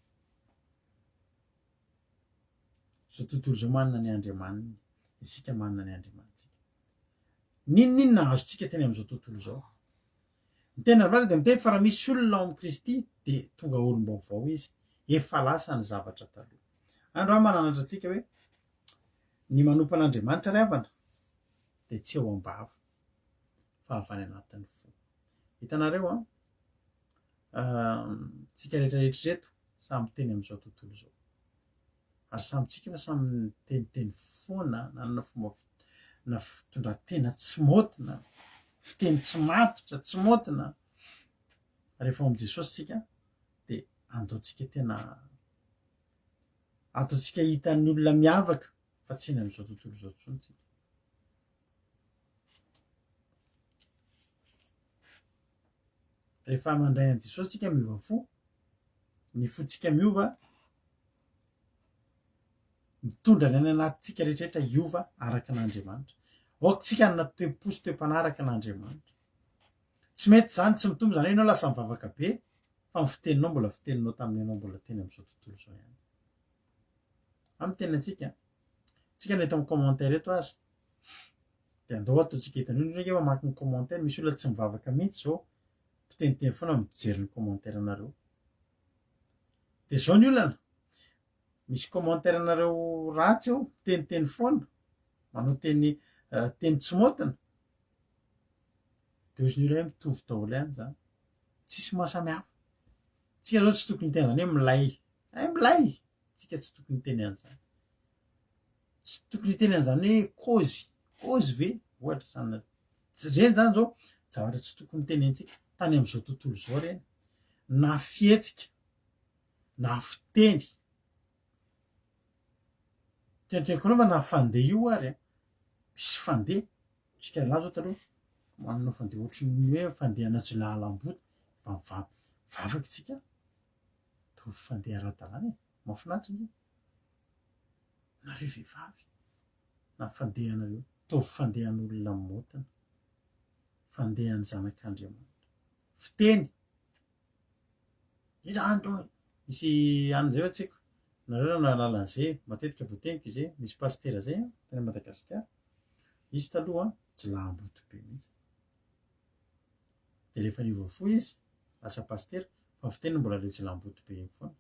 Izao tontolo izao manana ny Andriamaniny, isika manana ny Andriamanitsika. N'inon'inona azontsika teny amin'izao tontolo izao. Ny tena marina dia miteny fa raha misy olona ao amin'i Kristy dia tonga olom-baovao izy, efa lasa ny zavatra taloha. Andro aho mananatra antsika hoe ny manompo an'Andriamanitra ry havana dia tsy eo am-bava fa avy any anatin'ny fo. Hitanareo an, tsika rehetra rehetra ireto samy teny amin'izao tontolo izao. Ary samy tsika efa samy niteniteny foana, nanana fomba na fitondran-tena tsy maotina, fiteny tsy matotra, tsy maotina. Rehefa ao amin'i Jesosy tsika dia andaontsika tena ataontsika hitan'ny olona miavaka fa tsy eny amin'izao tontolo izao intsony tsika. Rehefa mandray an'i Jesosy tsika miova fo, ny fontsika miova, mitondra ny any anatintsika rehetrarehetra hiova araka an'Andriamanitra. Aoka tsika hanana toe-po sy toe-panahy araka an'Andriamanitra. Tsy mety izany, tsy mitombo izany hoe ianao lasa mivavaka be, fa ny fiteninao mbola fiteninao tamin'ny ianao mbola teny amin'izao tontolo izao ihany. Amin'ny teny antsika, tsika na eto amin'ny commentaire eto aza, dia andao ataontsika hitan'io, indrindra ange mamaky ny commentaire, misy olona tsy mivavaka mihitsy izao, mpiteniteny foana mijery ny commentaire anareo. Dia izao ny olana, misy commentaire anareo ratsy eo, miteniteny foana, manao teny teny tsy maotina, dia ozy ny olona hoe mitovy daholo ihany izany, tsisy maha samy hafa. Tsika zao tsy tokony hiteny an'izany hoe milay, hay milay, tsika tsy tokony hiteny an'izany. Tsy tokony hiteny an'izany hoe kôzy, kôzy ve ohatra sanatria. Ireny zany zao zavatra tsy tokony tenentsika tany amin'izao tontolo izao ireny, na fihetsika na fiteny. Teniteniko anao fa na fandeha io ary an, misy fandeha, tsika lehilahy zao taloha manana fandeha ohatran'ny hoe fandehana jiolahy lamboty, efa mivavaka tsika, mitovy fandeha ara-dalàna e, mahafinaritra ange. Nareo vehivavy, na fandehanareo, ataovy fandehan'olona maotina, fandehan'ny zanak'Andriamanitra. Fiteny, indra andro, misy any zay hoe tsy haiko, nareo raha nahalala an'izay, matetika voateniko izay, misy pasitera zay an, tany Madagasikara, izy taloha an, jiolahimboto be mihitsy. Dia rehefa niova fo izy, lasa pasitera, fa ny fiteniny mbola ilay jiolahimboto be iny foana.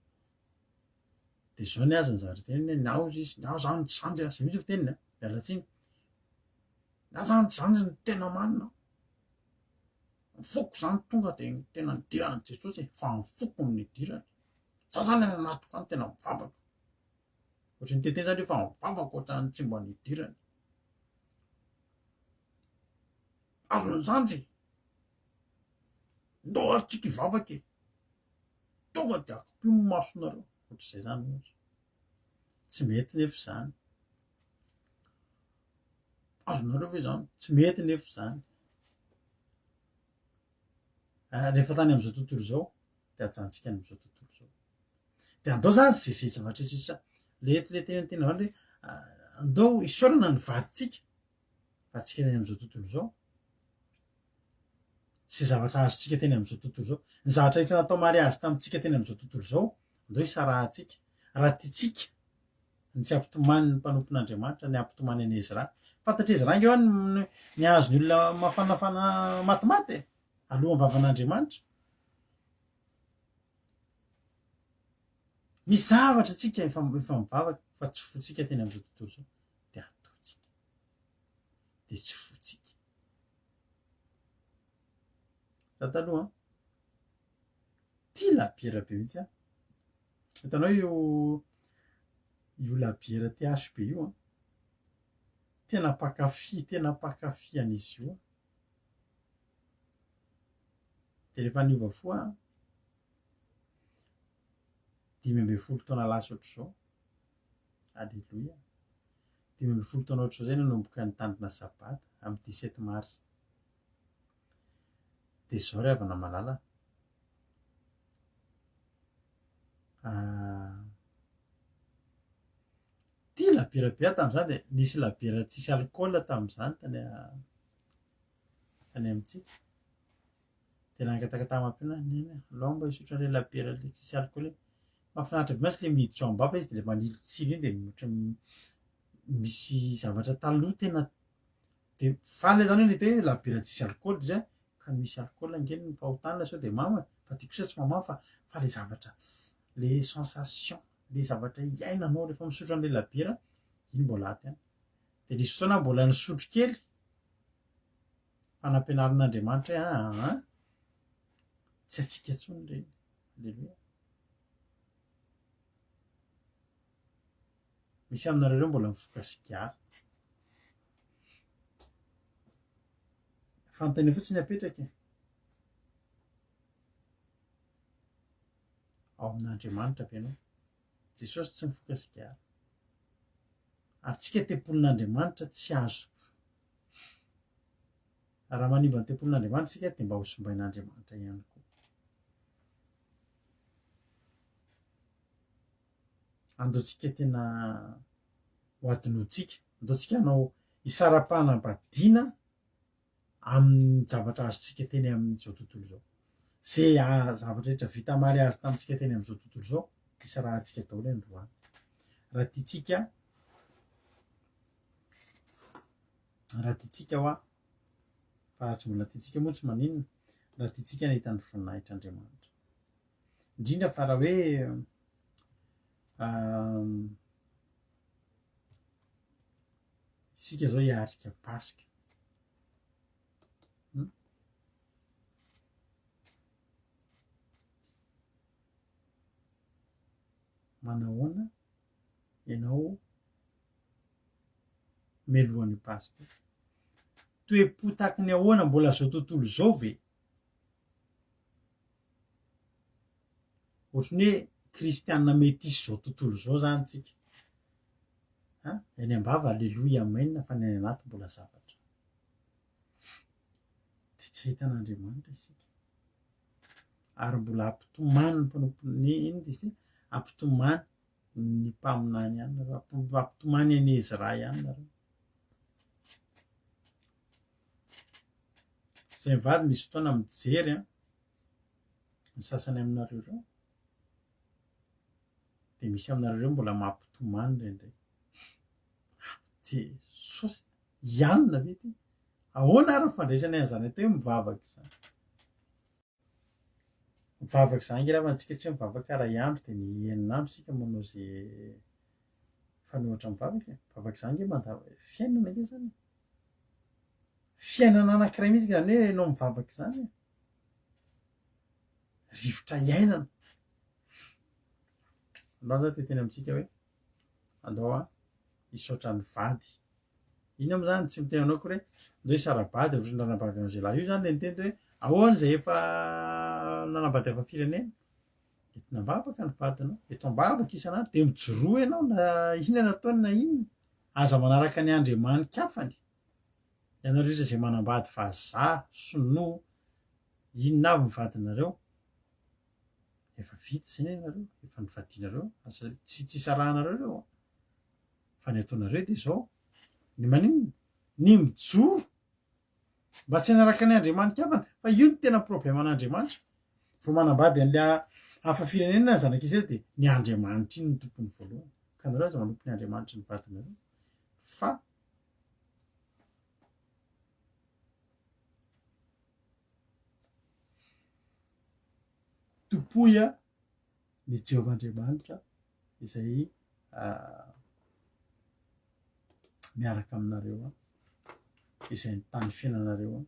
Dia izao ny azy ny zavatra teneniny hoe ny aho izy, ny aho zany tsy zandry a, zay mihitsy ny fiteniny a, miala tsiny. Ny aho zany tsy zandry ny tena marina. Ny foko zany tonga dia ny tena nidiran'i Jesosy e, fa ny foko no nidirany. Za zany any anatiko any tena mivavaka. Ohatry ny teteny zany hoe fa mivavaka ohatran'ny tsy mba nidirany. Azon'ny zandry. Ndao ary tsika hivavaka e. Tonga dia akipio ny masonareo. Ohatr'izay zany ohatra. Tsy mety nefa izany. Azonareo ve izany? Tsy mety nefa izany. Ah, rehefa tany amin'izao tontolo izao, dia ajantsika any amin'izao tontolo izao. Dia andao zany zay zay zavatra rehetra le eto le tena tena zany hoe ah, andao isaorana ny vadintsika fa tsika any amin'izao tontolo izao. Izay zavatra azontsika teny amin'izao tontolo izao. Ny zavatra rehetra natao mariazy tamintsika teny amin'izao tontolo izao, andao hisarahantsika. Raha tiantsika ny tsy hampitomany ny mpanompon'Andriamanitra, ny hampitomany an'i Ezra. Fantatr'i Ezra ange hoa ny, ny hahazo ny olona mafanafana matimaty e, alohan'ny vavan'Andriamanitra. Misy zavatra tsika efa, efa mivavaka fa tsy fotsika teny amin'izao tontolo izao, dia ataontsika. Dia tsy fotsika. Za taloha an, tia labiera be mihitsy aho. Hitanao io io labiera THB io an, tena mpankafy, tena mpankafy an'izy io aho. Dia rehefa niova fo aho, 15 taona lasa ohatr'izao, Aleloia, 15 taona ohatr'izao izay nanomboka nitandrina sabata amin'ny 17 mars. Dia izao ry havana malala, ah, tia labiera be aho tamin'izany dia nisy labiera tsisy alikaola tamin'izany tany tany amintsika. Dia nangataka tamam-piana aho, Neny a, alao mba hisotro an'ilay labiera ilay tsisy alikaola iny. Mahafinaritra be mantsy ilay miditra ao am-bava izy dia ilay manilotsilo iny dia ohatran'ny misy zavatra taloha tena dia faly aho zany hoe nahita hoe labiera tsisy alikaola izy a, ka ny misy alikaola ange ny fahotana sao dia mamo e, fa ty kosa tsy mahamamo fa fa ilay zavatra, ilay sensation, ilay zavatra iainanao rehefa misotro an'ilay labiera, iny mbola ato ihany. Dia nisy fotoana aho mbola nisotro kely, fa nampianarin'Andriamanitra hoe aa tsy antsika intsony ireny. Aleloia. Misy aminareo ireo mbola mifoka sigara. Fanontaniana fotsiny apetraka e. Ao amin'Andriamanitra ve ianao? Jesosy tsy mifoka sigara. Ary tsika tempolin'Andriamanitra tsy azo. Raha manimba ny tempolin'Andriamanitra isika dia mba ho simbain'Andriamanitra ihany koa. Andaontsika tena ho adinointsika, andaontsika hanao hisara-panambadiana amin'ny zavatra azontsika teny amin'izao tontolo izao. Izay zavatra rehetra vita mariazy tamintsika teny amin'izao tontolo izao, hisarahantsika daholo androany. Raha tiantsika, raha tiantsika hoa, fa raha tsy mbola tiantsika moa tsy maninona, raha tiantsika ny hahita ny voninahitr'Andriamanitra. Indrindra fa raha hoe isika zao hiarika Paska. Hmm? Manahoana ianao melohan'ny Paska? Toe-po tahaky ny ahoana mbola zao tontolo izao ve? Ohatran'ny hoe kristiana metisy izao tontolo izao zany tsika. Ha? Eny am-bava aleloia amen fa ny any anaty mbola zavatra. Dia tsy ahita an'Andriamanitra isika. Ary mbola hampitomany ny mpanompo ny inona izy ity? Hampitomany ny mpaminany ihany nareo, hampitomany an'i Ezra ihany nareo. Izay mivady misy fotoana mijery an, ny sasany aminareo ireo, dia misy aminareo ireo mbola mampitomany indraindray. Ah, Jesosy, ianona ve ity? Ahoana ary ny fandraisana an'izany atao hoe mivavaka izany? Mivavaka izany ange raha antsika tsy hoe mivavaka iray andro dia ny enina andro isika manao izay fanohatra mivavaka e. Mivavaka izany ange manda- fiainana ange izany e. Fiainana anankiray mihitsy izany hoe ianao mivavaka izany e. Rivotra iainana. Andao za te hiteny amintsika hoe andao a hisaotra ny vady. Inona moa zany tsy miteny anao akory hoe ndao hisara-bady ohatran'ny ranabavy Angela io zany le niteny hoe ahoana izay efa nanambady hafa firenena. Entina am-bavaka ny vadinao, eto am-bavaka isan'andro dia mijoroa ianao na inona no ataony na inona. Aza manaraka ny andriamani-kafany. Ianareo rehetra izay manambady vazaha, sinoa, inona avy ny vadinareo? Efa vita izay ny anareo, efa nivadianareo, aza tsy tsy isarahanareo ireo an. Fa ny ataonareo dia izao, ny maninona? Ny mijoro mba tsy hanaraka ny andriamani-kavana, fa io no tena problème an'Andriamanitra. Vao manambady an'ilay hafa firenena ny zanak'Israely dia ny andriamanitra iny no tompony voalohany. Ka nareo aza manompo ny andriamanitry ny vadinareo fa Tompoy ny Jehovah Andriamanitra izay miaraka aminareo, izay nitany fiainanareo.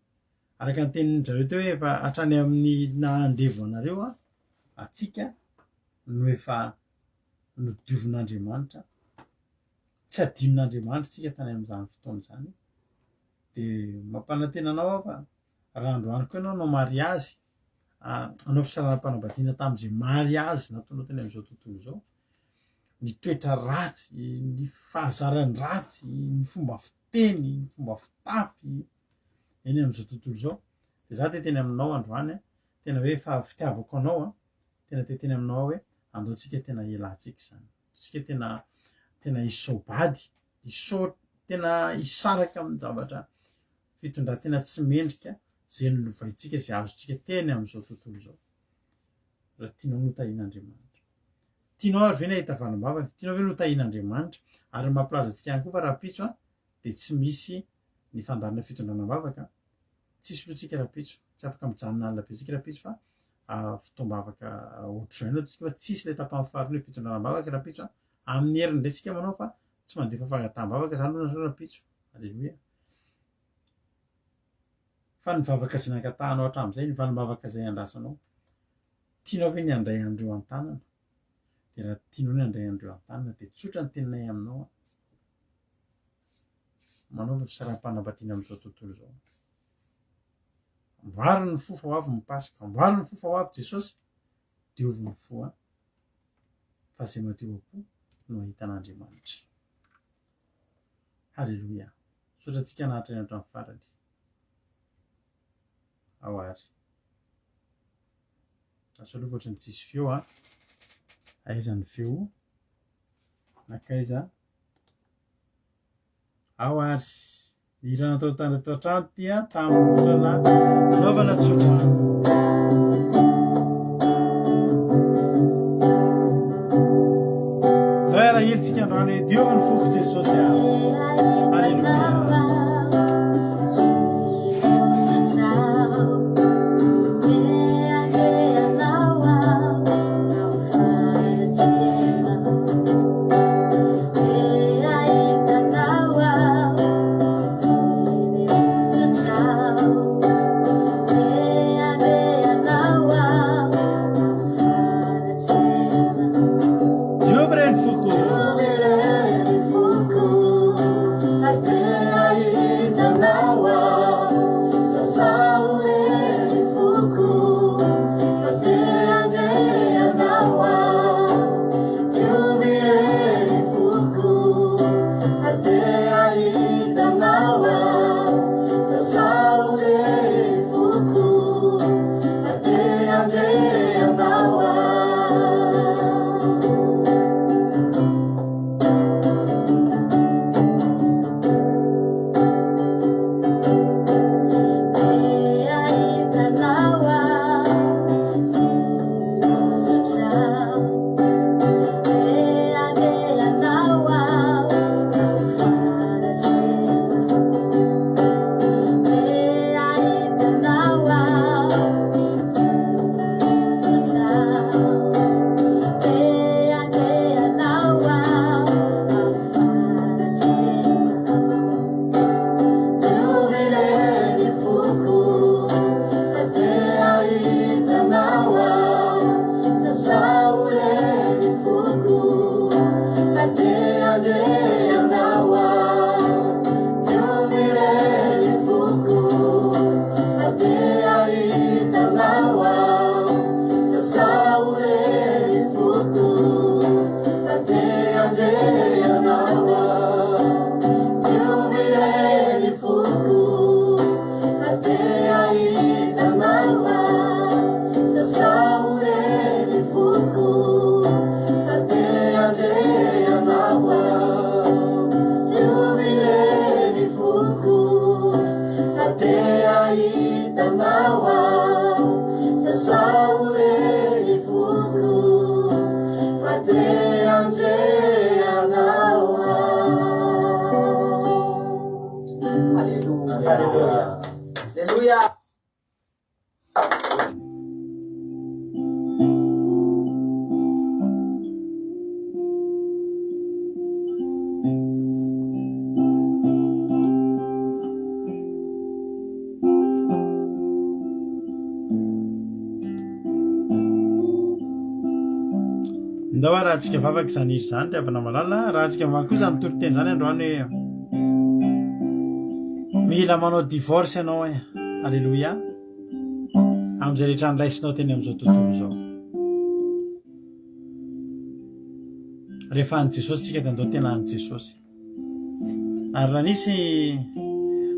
Araka ny tenin-dry zareo teo hoe efa hatrany amin'ny naha andevo anareo antsika no efa nodiovin'Andriamanitra. Tsy adinon'Andriamanitra isika tany amin'izany fotoana izany. Dia mampanantena anao aho fa raha androany koa ianao hanao mariazy. Hanao fisaraham-panambadiana tamin'izay mariazy nataonao teny amin'izao tontolo izao. Ny toetra ratsy, ny fahazaran-dratsy, ny fomba fiteny, ny fomba fitafy eny amin'izao tontolo izao. Dia za te hiteny aminao androany, tena hoe fa fitiavako anao an, tena te hiteny aminao aho hoe andao tsika tena hialantsika izany. Tsika tena tena hisaobady, hisao tena hisaraka amin'ny zavatra fitondran-tena tsy mendrika izay nolovaintsika, izay azontsika teny amin'izao tontolo izao. Raha tianao ny hotahian'Andriamanitra. Tianao ary ve ny hahita valim-bavaka? Tianao ve ny hotahian'Andriamanitra? Ary ny mampilaza antsika ihany koa fa rahampitso dia tsy misy ny fandaharana fitondrana am-bavaka. Tsisy aloha tsika rahampitso. Tsy afaka mijanona alina be tsika rahampitso fa fotoam-bavaka ohatr'izao ihany tsika fa tsisy ilay tapany faharoa ilay fitondrana am-bavaka rahampitso. Amin'ny heriny indray tsika manao fa tsy mandefa fangataham-bavaka izany aloha nareo rahampitso. Aleloia. Fa ny vavaka izay nangatahanao hatramin'izay, ny valim-bavaka izay andrasanao, tianao ve ny handray an'ireo an-tanana? Dia raha tianao ny handray an'ireo an-tanana dia tsotra ny teninay aminao an. Manaova fisaraham-panambadiana amin'izao tontolo izao. Amboary ny fo fa ho avy ny Paska. Amboary ny fo fa ho avy Jesosy. Diovy ny fo an. Fa izay madio am-po no hahita an'Andriamanitra. Haleloia. Misaotra antsika naharitra ny hatramin'ny farany. Ao ary. Asa aloha ohatran'ny tsisy feo a. Aiza ny feo? Nankaiza? Ao ary. Ny hira natao tany an-trano ity a, tamin'ny fotoana nanaovana tsodrano. Ndao hiara-hira tsika androany hoe Diovy ny foko Jesosy a. Alléluia. Diovy re ny foko. Ndao arahantsika vavaka izany hira izany ry havana malala. Arahantsika vavaka koa izany toriteny izany androany hoe mila manao divorce ianao e. Alléluia. Amin'izay rehetra niraisinao teny amin'izao tontolo izao. Rehefa an'i Jesosy tsika dia andao tena an'i Jesosy. Ary raha nisy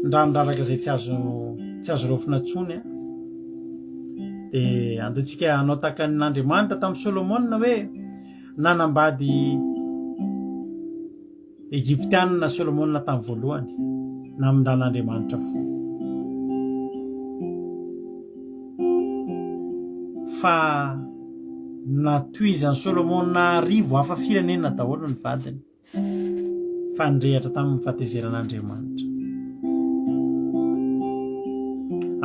ny ranon-draraka izay tsy azo tsy azo raofina intsony an, dia andao tsika hanao tahaka an'Andriamanitra tamin'i Solomona hoe nanambady Egyptianina Solomona tamin'ny voalohany, namindran'Andriamanitra fo. Fa natohizan'i Solomona arivo hafa firenena daholo ny vadiny, fa nirehatra tamin'ny fahatezeran'Andriamanitra.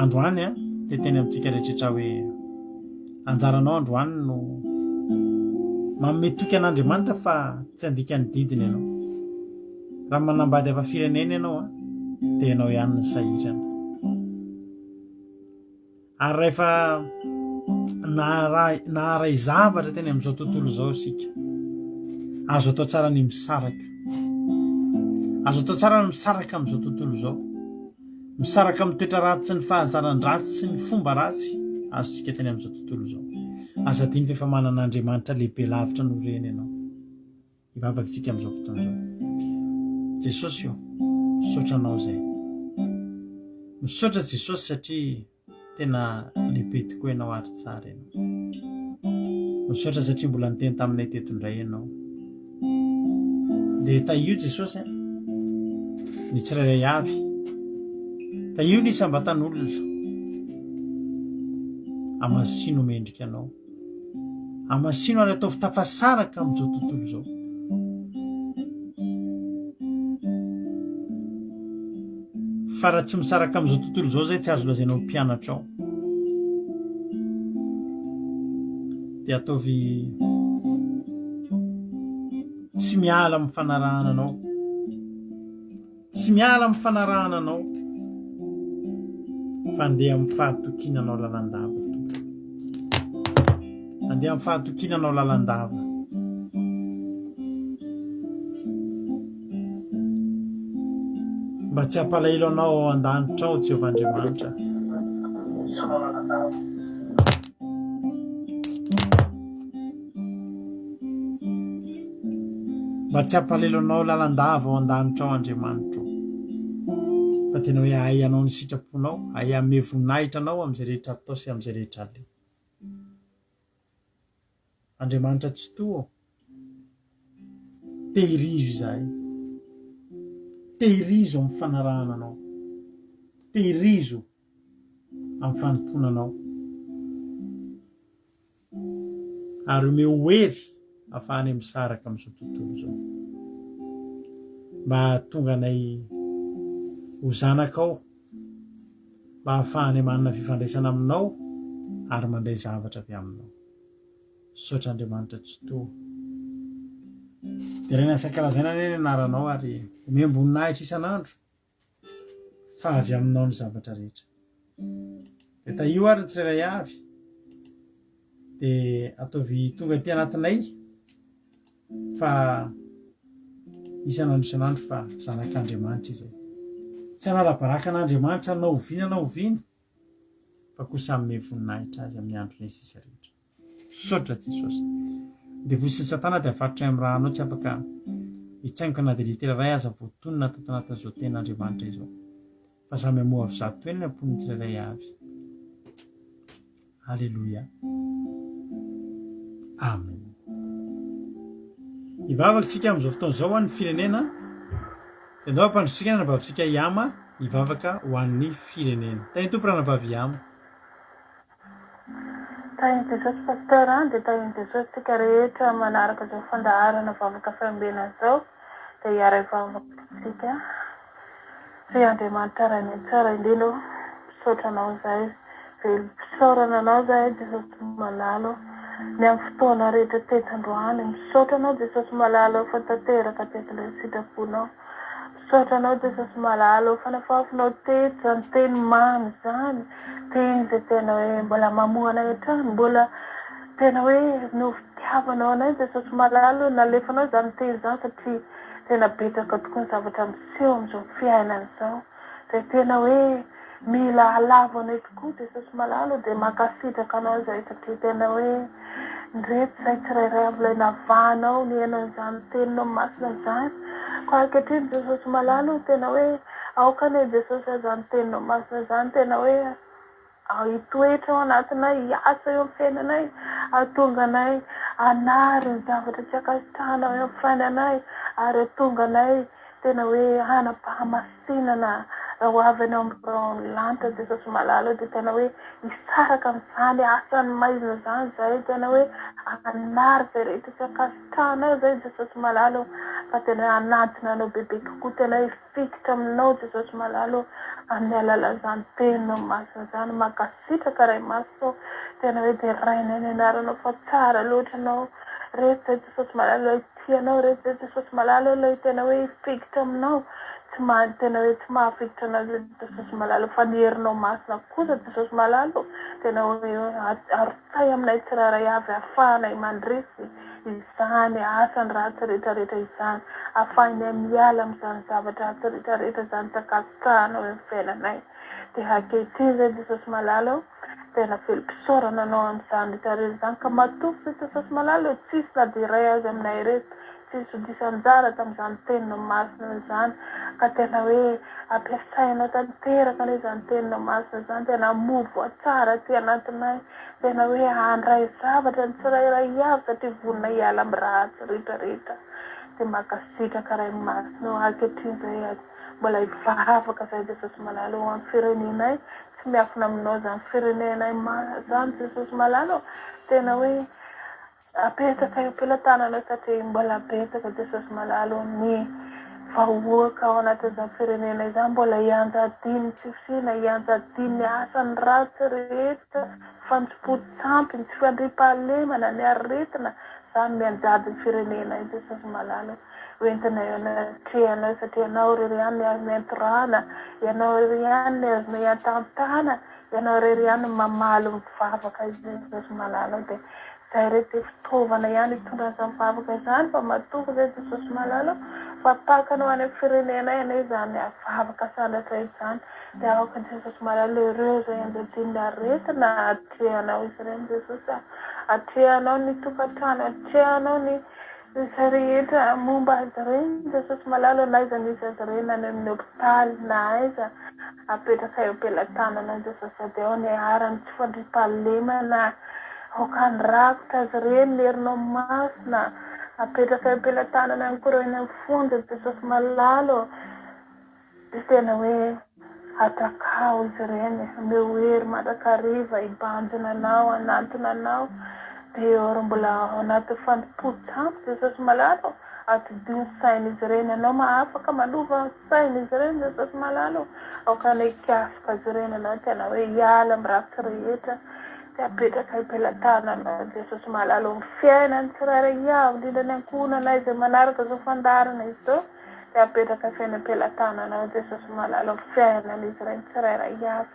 Androany an, dia teny amintsika rehetra hoe Anjaranao androany no manome toky an'Andriamanitra fa tsy handika ny didiny ianao. Raha manambady hafa firenena ianao an, dia ianao ihany no sahirana. Ary rehefa naharay, naharay zavatra teny amin'izao tontolo izao isika, azo atao tsara ny misaraka. Azo atao tsara ny misaraka amin'izao tontolo izao. Misaraka amin'ny toetra ratsy sy ny fahazaran-dratsy sy ny fomba ratsy azontsika teny amin'izao tontolo izao. Aza adino fa efa manana Andriamanitra lehibe lavitra noho ireny ianao. Hivavaka isika amin'izao fotoana izao. Jesosy ô, misaotra anao izay. Misaotra Jesosy satria Tena lehibe tokoa ianao ary tsara ianao. Misaotra satria mbola niteny taminay teto indray ianao. Dia tahio Jesosy a, ny tsirairay avy. Tahio ny isam-batan'olona. Amasino mendrika anao. Amasino ary ataovy tafasaraka amin'izao tontolo izao. Fa raha tsy misaraka amin'izao tontolo izao izay tsy azo lazaina ho mpianatrao. Dia ataovy tsy miala amin'ny fanarahana anao. Tsy miala amin'ny fanarahana anao fa andeha amin'ny fahatokiana anao lalandava Tompo. Andeha amin'ny fahatokiana anao lalandava. Mba tsy hampalahelo anao ao an-danitra ao Jehovah Andriamanitra. Mba tsy hampalelo anao lalandava ao an-danitra ao Andriamanitro. Fa tena hoe hahay hanao ny sitraponao, hahay hanome voninahitra anao amin'izay rehetra atao sy amin'izay rehetra aleha. Andriamanitra Tsitoha ô, tehirizo izahay. Tehirizo amin'ny fanarahana anao. Tehirizo amin'ny fanompoana anao. Ary omeo hery ahafahanay misaraka amin'izao tontolo izao. Mba hahatonga anay ho zanakao, mba hahafahanay manana fifandraisana aminao ary mandray zavatra avy aminao. Misaotra Andriamanitra Tsitoha. Deraina sy ankalazaina anie ny anaranao ary omem-boninahitra isan'andro. Fa avy aminao ny zavatra rehetra. Dia tahio ary ny tsirairay avy. Dia ataovy tonga aty anatinay fa isan'andro isan'andro fa zanak'Andriamanitra izay. Tsy hanala-baraka an'Andriamanitra na oviana na oviana fa kosa hanome voninahitra azy amin'ny andronay sisa rehetra. Misaotra Jesosy. Ny devoly sy ny satana dia avarotray amin'ny rano tsy afaka hitsaingoka na dia litera iray aza voatonona tato anatin'izao tenin'Andriamanitra izao. Fa samy hamoha avy zato eny ny am-pon'ny tsirairay avy. Aleloia. Amen. Hivavaka isika amin'izao fotoana izao ho an'ny firenena. Dia ndao hampandrosotsika ny anabavintsika Yama hivavaka ho an'ny firenena. Tahin'ny Tompo ranabavy Yama. Tahin'i Jesosy Pasteur an, dia tahin'i Jesosy tsika rehetra manaraka izao fandaharana vavaka fiambenana izao, dia hiara hivavaka tsika. Ry Andriamanitra Rainay tsara indrindra ô, misaotra Anao izahay, velom-pisaorana Anao izahay Jesosy malala ô, ny amin'ny fotoana rehetra teto androany, misaotra Anao Jesosy malala ô fa tanteraka teto ilay sitraponao. Misaotra anao Jesosy malala o fa nafafinao teto izany teny mamy izany, teny izay tena hoe mbola mamoha anay hatrany, mbola tena hoe noho fitiavanao anay Jesosy malala o, nalefanao izany teny izany satria tena betsaka tokoa ny zavatra miseho amin'izao fiainana izao, izay tena hoe. Mila halavo anay tokoa Jesosy malala o dia mankasitraka anao izahay satria tena hoe ndreto izahay tsirairay avy ilay navahanao nihaino an'izany teninao masina izany. Koa ankehitriny Jesosy malala o tena hoe aoka anie Jesosy izany teninao masina izany tena hoe hitoetra ao anatinay, hiasa eo amin'ny fiainanay, hahatonga anay hanary ny zavatra tsy ankasitrahanao eo amin'ny fiainanay ary hahatonga anay tena hoe hanam-pahamasinana raha ho avy ianao amin'ny rahon'ny lanitra Jesosy malala dia tena hoe hisaraka amin'izany asan'ny maizina izany izahay, tena hoe hanary izay rehetra tsy ankasitrahanao izay Jesosy malala ô, fa tena hoe hanantona anao bebe kokoa, tena hoe hifikitra aminao Jesosy malala ô, amin'ny alalan'izany teninao masina izany, mankasitraka Ray masina ô, tena hoe derainay ny anaranao fa tsara loatra ianao, reto izay Jesosy malala Tia anao re Jesosy malala ô ilay tena hoe hifikitra aminao tsy maha tena hoe tsy mahafikitra anao ilay Jesosy malala ô fa ny herinao masina kosa Jesosy malala ô tena hoe arotsay aminay tsirairay avy ahafahanay mandresy izany asany ratsy rehetra rehetra izany ahafahinay miala amin'izany zavatra ratsy rehetra rehetra izany tsy ankasitrahanao eo amin'ny fiainanay dia ankehitriny izay Jesosy malala ô Tena velom-pisaorana anao amin'izany rehetra rehetra izany ka matoky ve Jesosy malala ô tsisy na dia iray aza aminay ireto tsisy ho diso anjara tamin'izany teninao masina izany ka tena hoe ampiasainao tanteraka anie izany teninao masina izany tena hamoa voa tsara aty anatinay tena hoe handray zavatra ny tsirairay avy satria vonona hiala amin'ny ratsy rehetra rehetra dia mankasitraka Ray masina ô ankehitriny izay Mbola hivavaka zahay Jesosy malala ho an'ny firenenay, tsy miafina aminao zany firenenay zany Jesosy malala ô, tena hoe apetraka eo am-pelatananao satria mbola betsaka Jesosy malala ô ny vahoaka ao anatin'izany firenena izany mbola hianjadian'ny tsy fisiana, hianjadian'ny asan'ny ratsy rehetra, fanjopo-tsampy, ny tsy fandriampahalemana, ny aretina, zany mianjady ny firenenay Jesosy malala ô. Ho entina eo anatrehanao satria Ianao irery ihany no azonay antorahana, Ianao irery ihany no azonay antantana, Ianao irery ihany no mamaly ny vavaka izay Jesosy malala dia izay re dia fitaovana ihany hitondra an'izany vavaka izany fa matoky izay Jesosy malala fa pakanao any amin'ny firenenay anie izany vavaka sandratra izany dia aoka Jesosy malala ireo izay anjadian'ny aretina atrehanao izy ireny Jesosy a atrehanao ny tokantrano atrehanao ny Izay rehetra momba azy ireny, Jesosy malala na aiza misy azy ireny na any amin'ny hopitaly na aiza, apetraka eo am-pelatanana Jesosy ady ao ny aharan'ny tsy fandriampahalemana, aoka handrakotra azy ireny ny herinao masina, apetraka eo am-pelatanana ihany koa ireo eny amin'ny fonja Jesosy malala ô. Dia tena hoe atakao izy ireny, omeo hery mandrakariva hibanjina anao, hanantona anao. Dia eo ary mbola ao anatin'ny fanompoan-tsampy Jesosy malala ô, atodiho ny sain'izy ireny, Ianao mahafaka manova ny sain'izy ireny Jesosy malala ô, aoka anie hikasoka azy ireny Ianao, tena hoe hiala amin'ny ratsy rehetra, dia apetraka eo am-pelatananao Jesosy malala ô, ny fiainan'ny tsirairay avy, indrindra ny ankohonanay izay manaraka izao fandaharana izao. Dia apetraka feno am-pelatananao Jesosy malala ho fiainan'izy ireny tsirairay avy.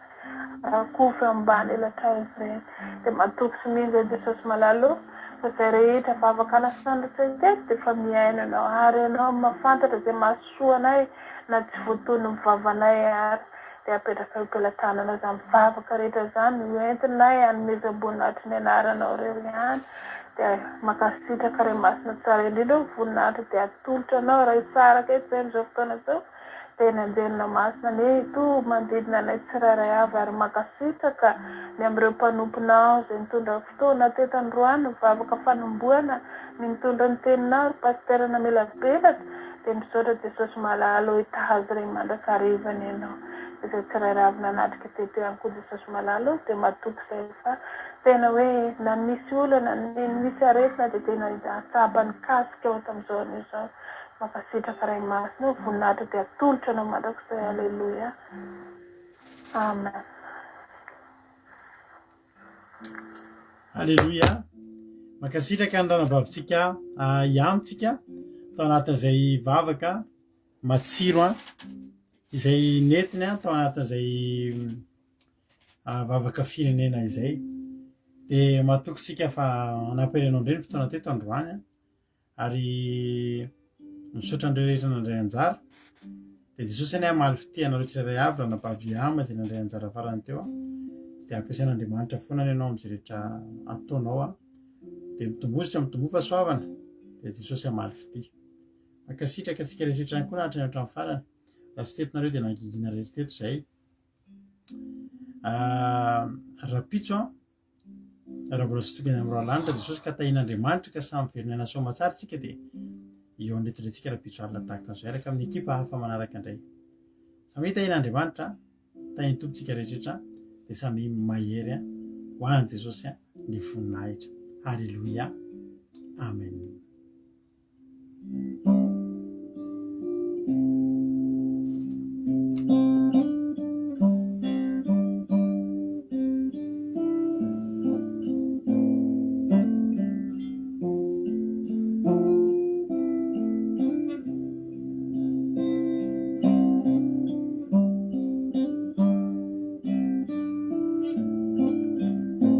Rakofy ambany elatrao izy ireny. Dia matoky sy mino izay Jesosy malala o, fa izay rehetra vavaka nasandratra teto dia efa mihaino Ianao ary Ianao mahafantatra izay mahasoa anay na tsy voatonon'ny vavanay ary. Dia apetraka eo am-pelatananao izany vavaka rehetra izany ho entinay hanomezam-boninahitry ny anaranao irery ihany. Dia mankasitraka Ray Masina tsara indrindra o, voninahitra dia atolotra anao raha hisaraka eto izay amin'izao fotoana izao dia ny anjelinao masina anie hitoby manodidina anay tsirairay avy ary mankasitraka ny amin'ireo mpanomponao izay nitondra fotoana teto androany ny vavaka fanombohana ny nitondra ny teninao ry Pasitera namelabelatra dia misaotra Jesosy malala o hitaha azy ireny mandrakariva anie ianao izay tsirairay avy nanatrika teto ihany koa Jesosy malala o dia matoky izay fa Tena hoe na misy olana na misy aretina dia tena atsaba ny kasika ao tamin'izao anio izao. Mankasitraka Ray Masina o, voninahitra dia atolotra anao mandrakizay Aleloia. Amen. Aleloia. Mankasitraka ny ranabavintsika ah, ihany tsika tao anatin'izay vavaka matsiro an izay nentiny an tao anatin'izay vavaka firenena izay. Dia matoky isika fa hanampy anao indray ny fotoana teto androany ary misaotra an'ireo rehetra nandray anjara. Dia Jesosy anie hamaly fitia anareo tsirairay avy ranabavy Ama izay nandray anjara farany teo a. Dia ampiasain'Andriamanitra foana anie ianao amin'izay rehetra ataonao a. Dia mitomboa sy mitomboa fahasoavana. Dia Jesosy hamaly fitia. Mankasitraka antsika rehetra ihany koa nahatrany hatramin'ny farany. Raha tsy teto nareo dia nangingina rery teto izay. Ah, rahampitso an, raha mbola tsy tonga any amin'ny roa lanitra Jesosy ka tahian'Andriamanitra ka samy velona aina soamatsara tsika dia eo an'reto indray tsika rahampitso alina tahaka an'izao hiaraka amin'ny ekipa hafa manaraka indray. Samy tahian'Andriamanitra, tahian'ny Tompo tsika rehetra dia samy mahery ho an'i Jesosy ny voninahitra. Haleloia. Amen.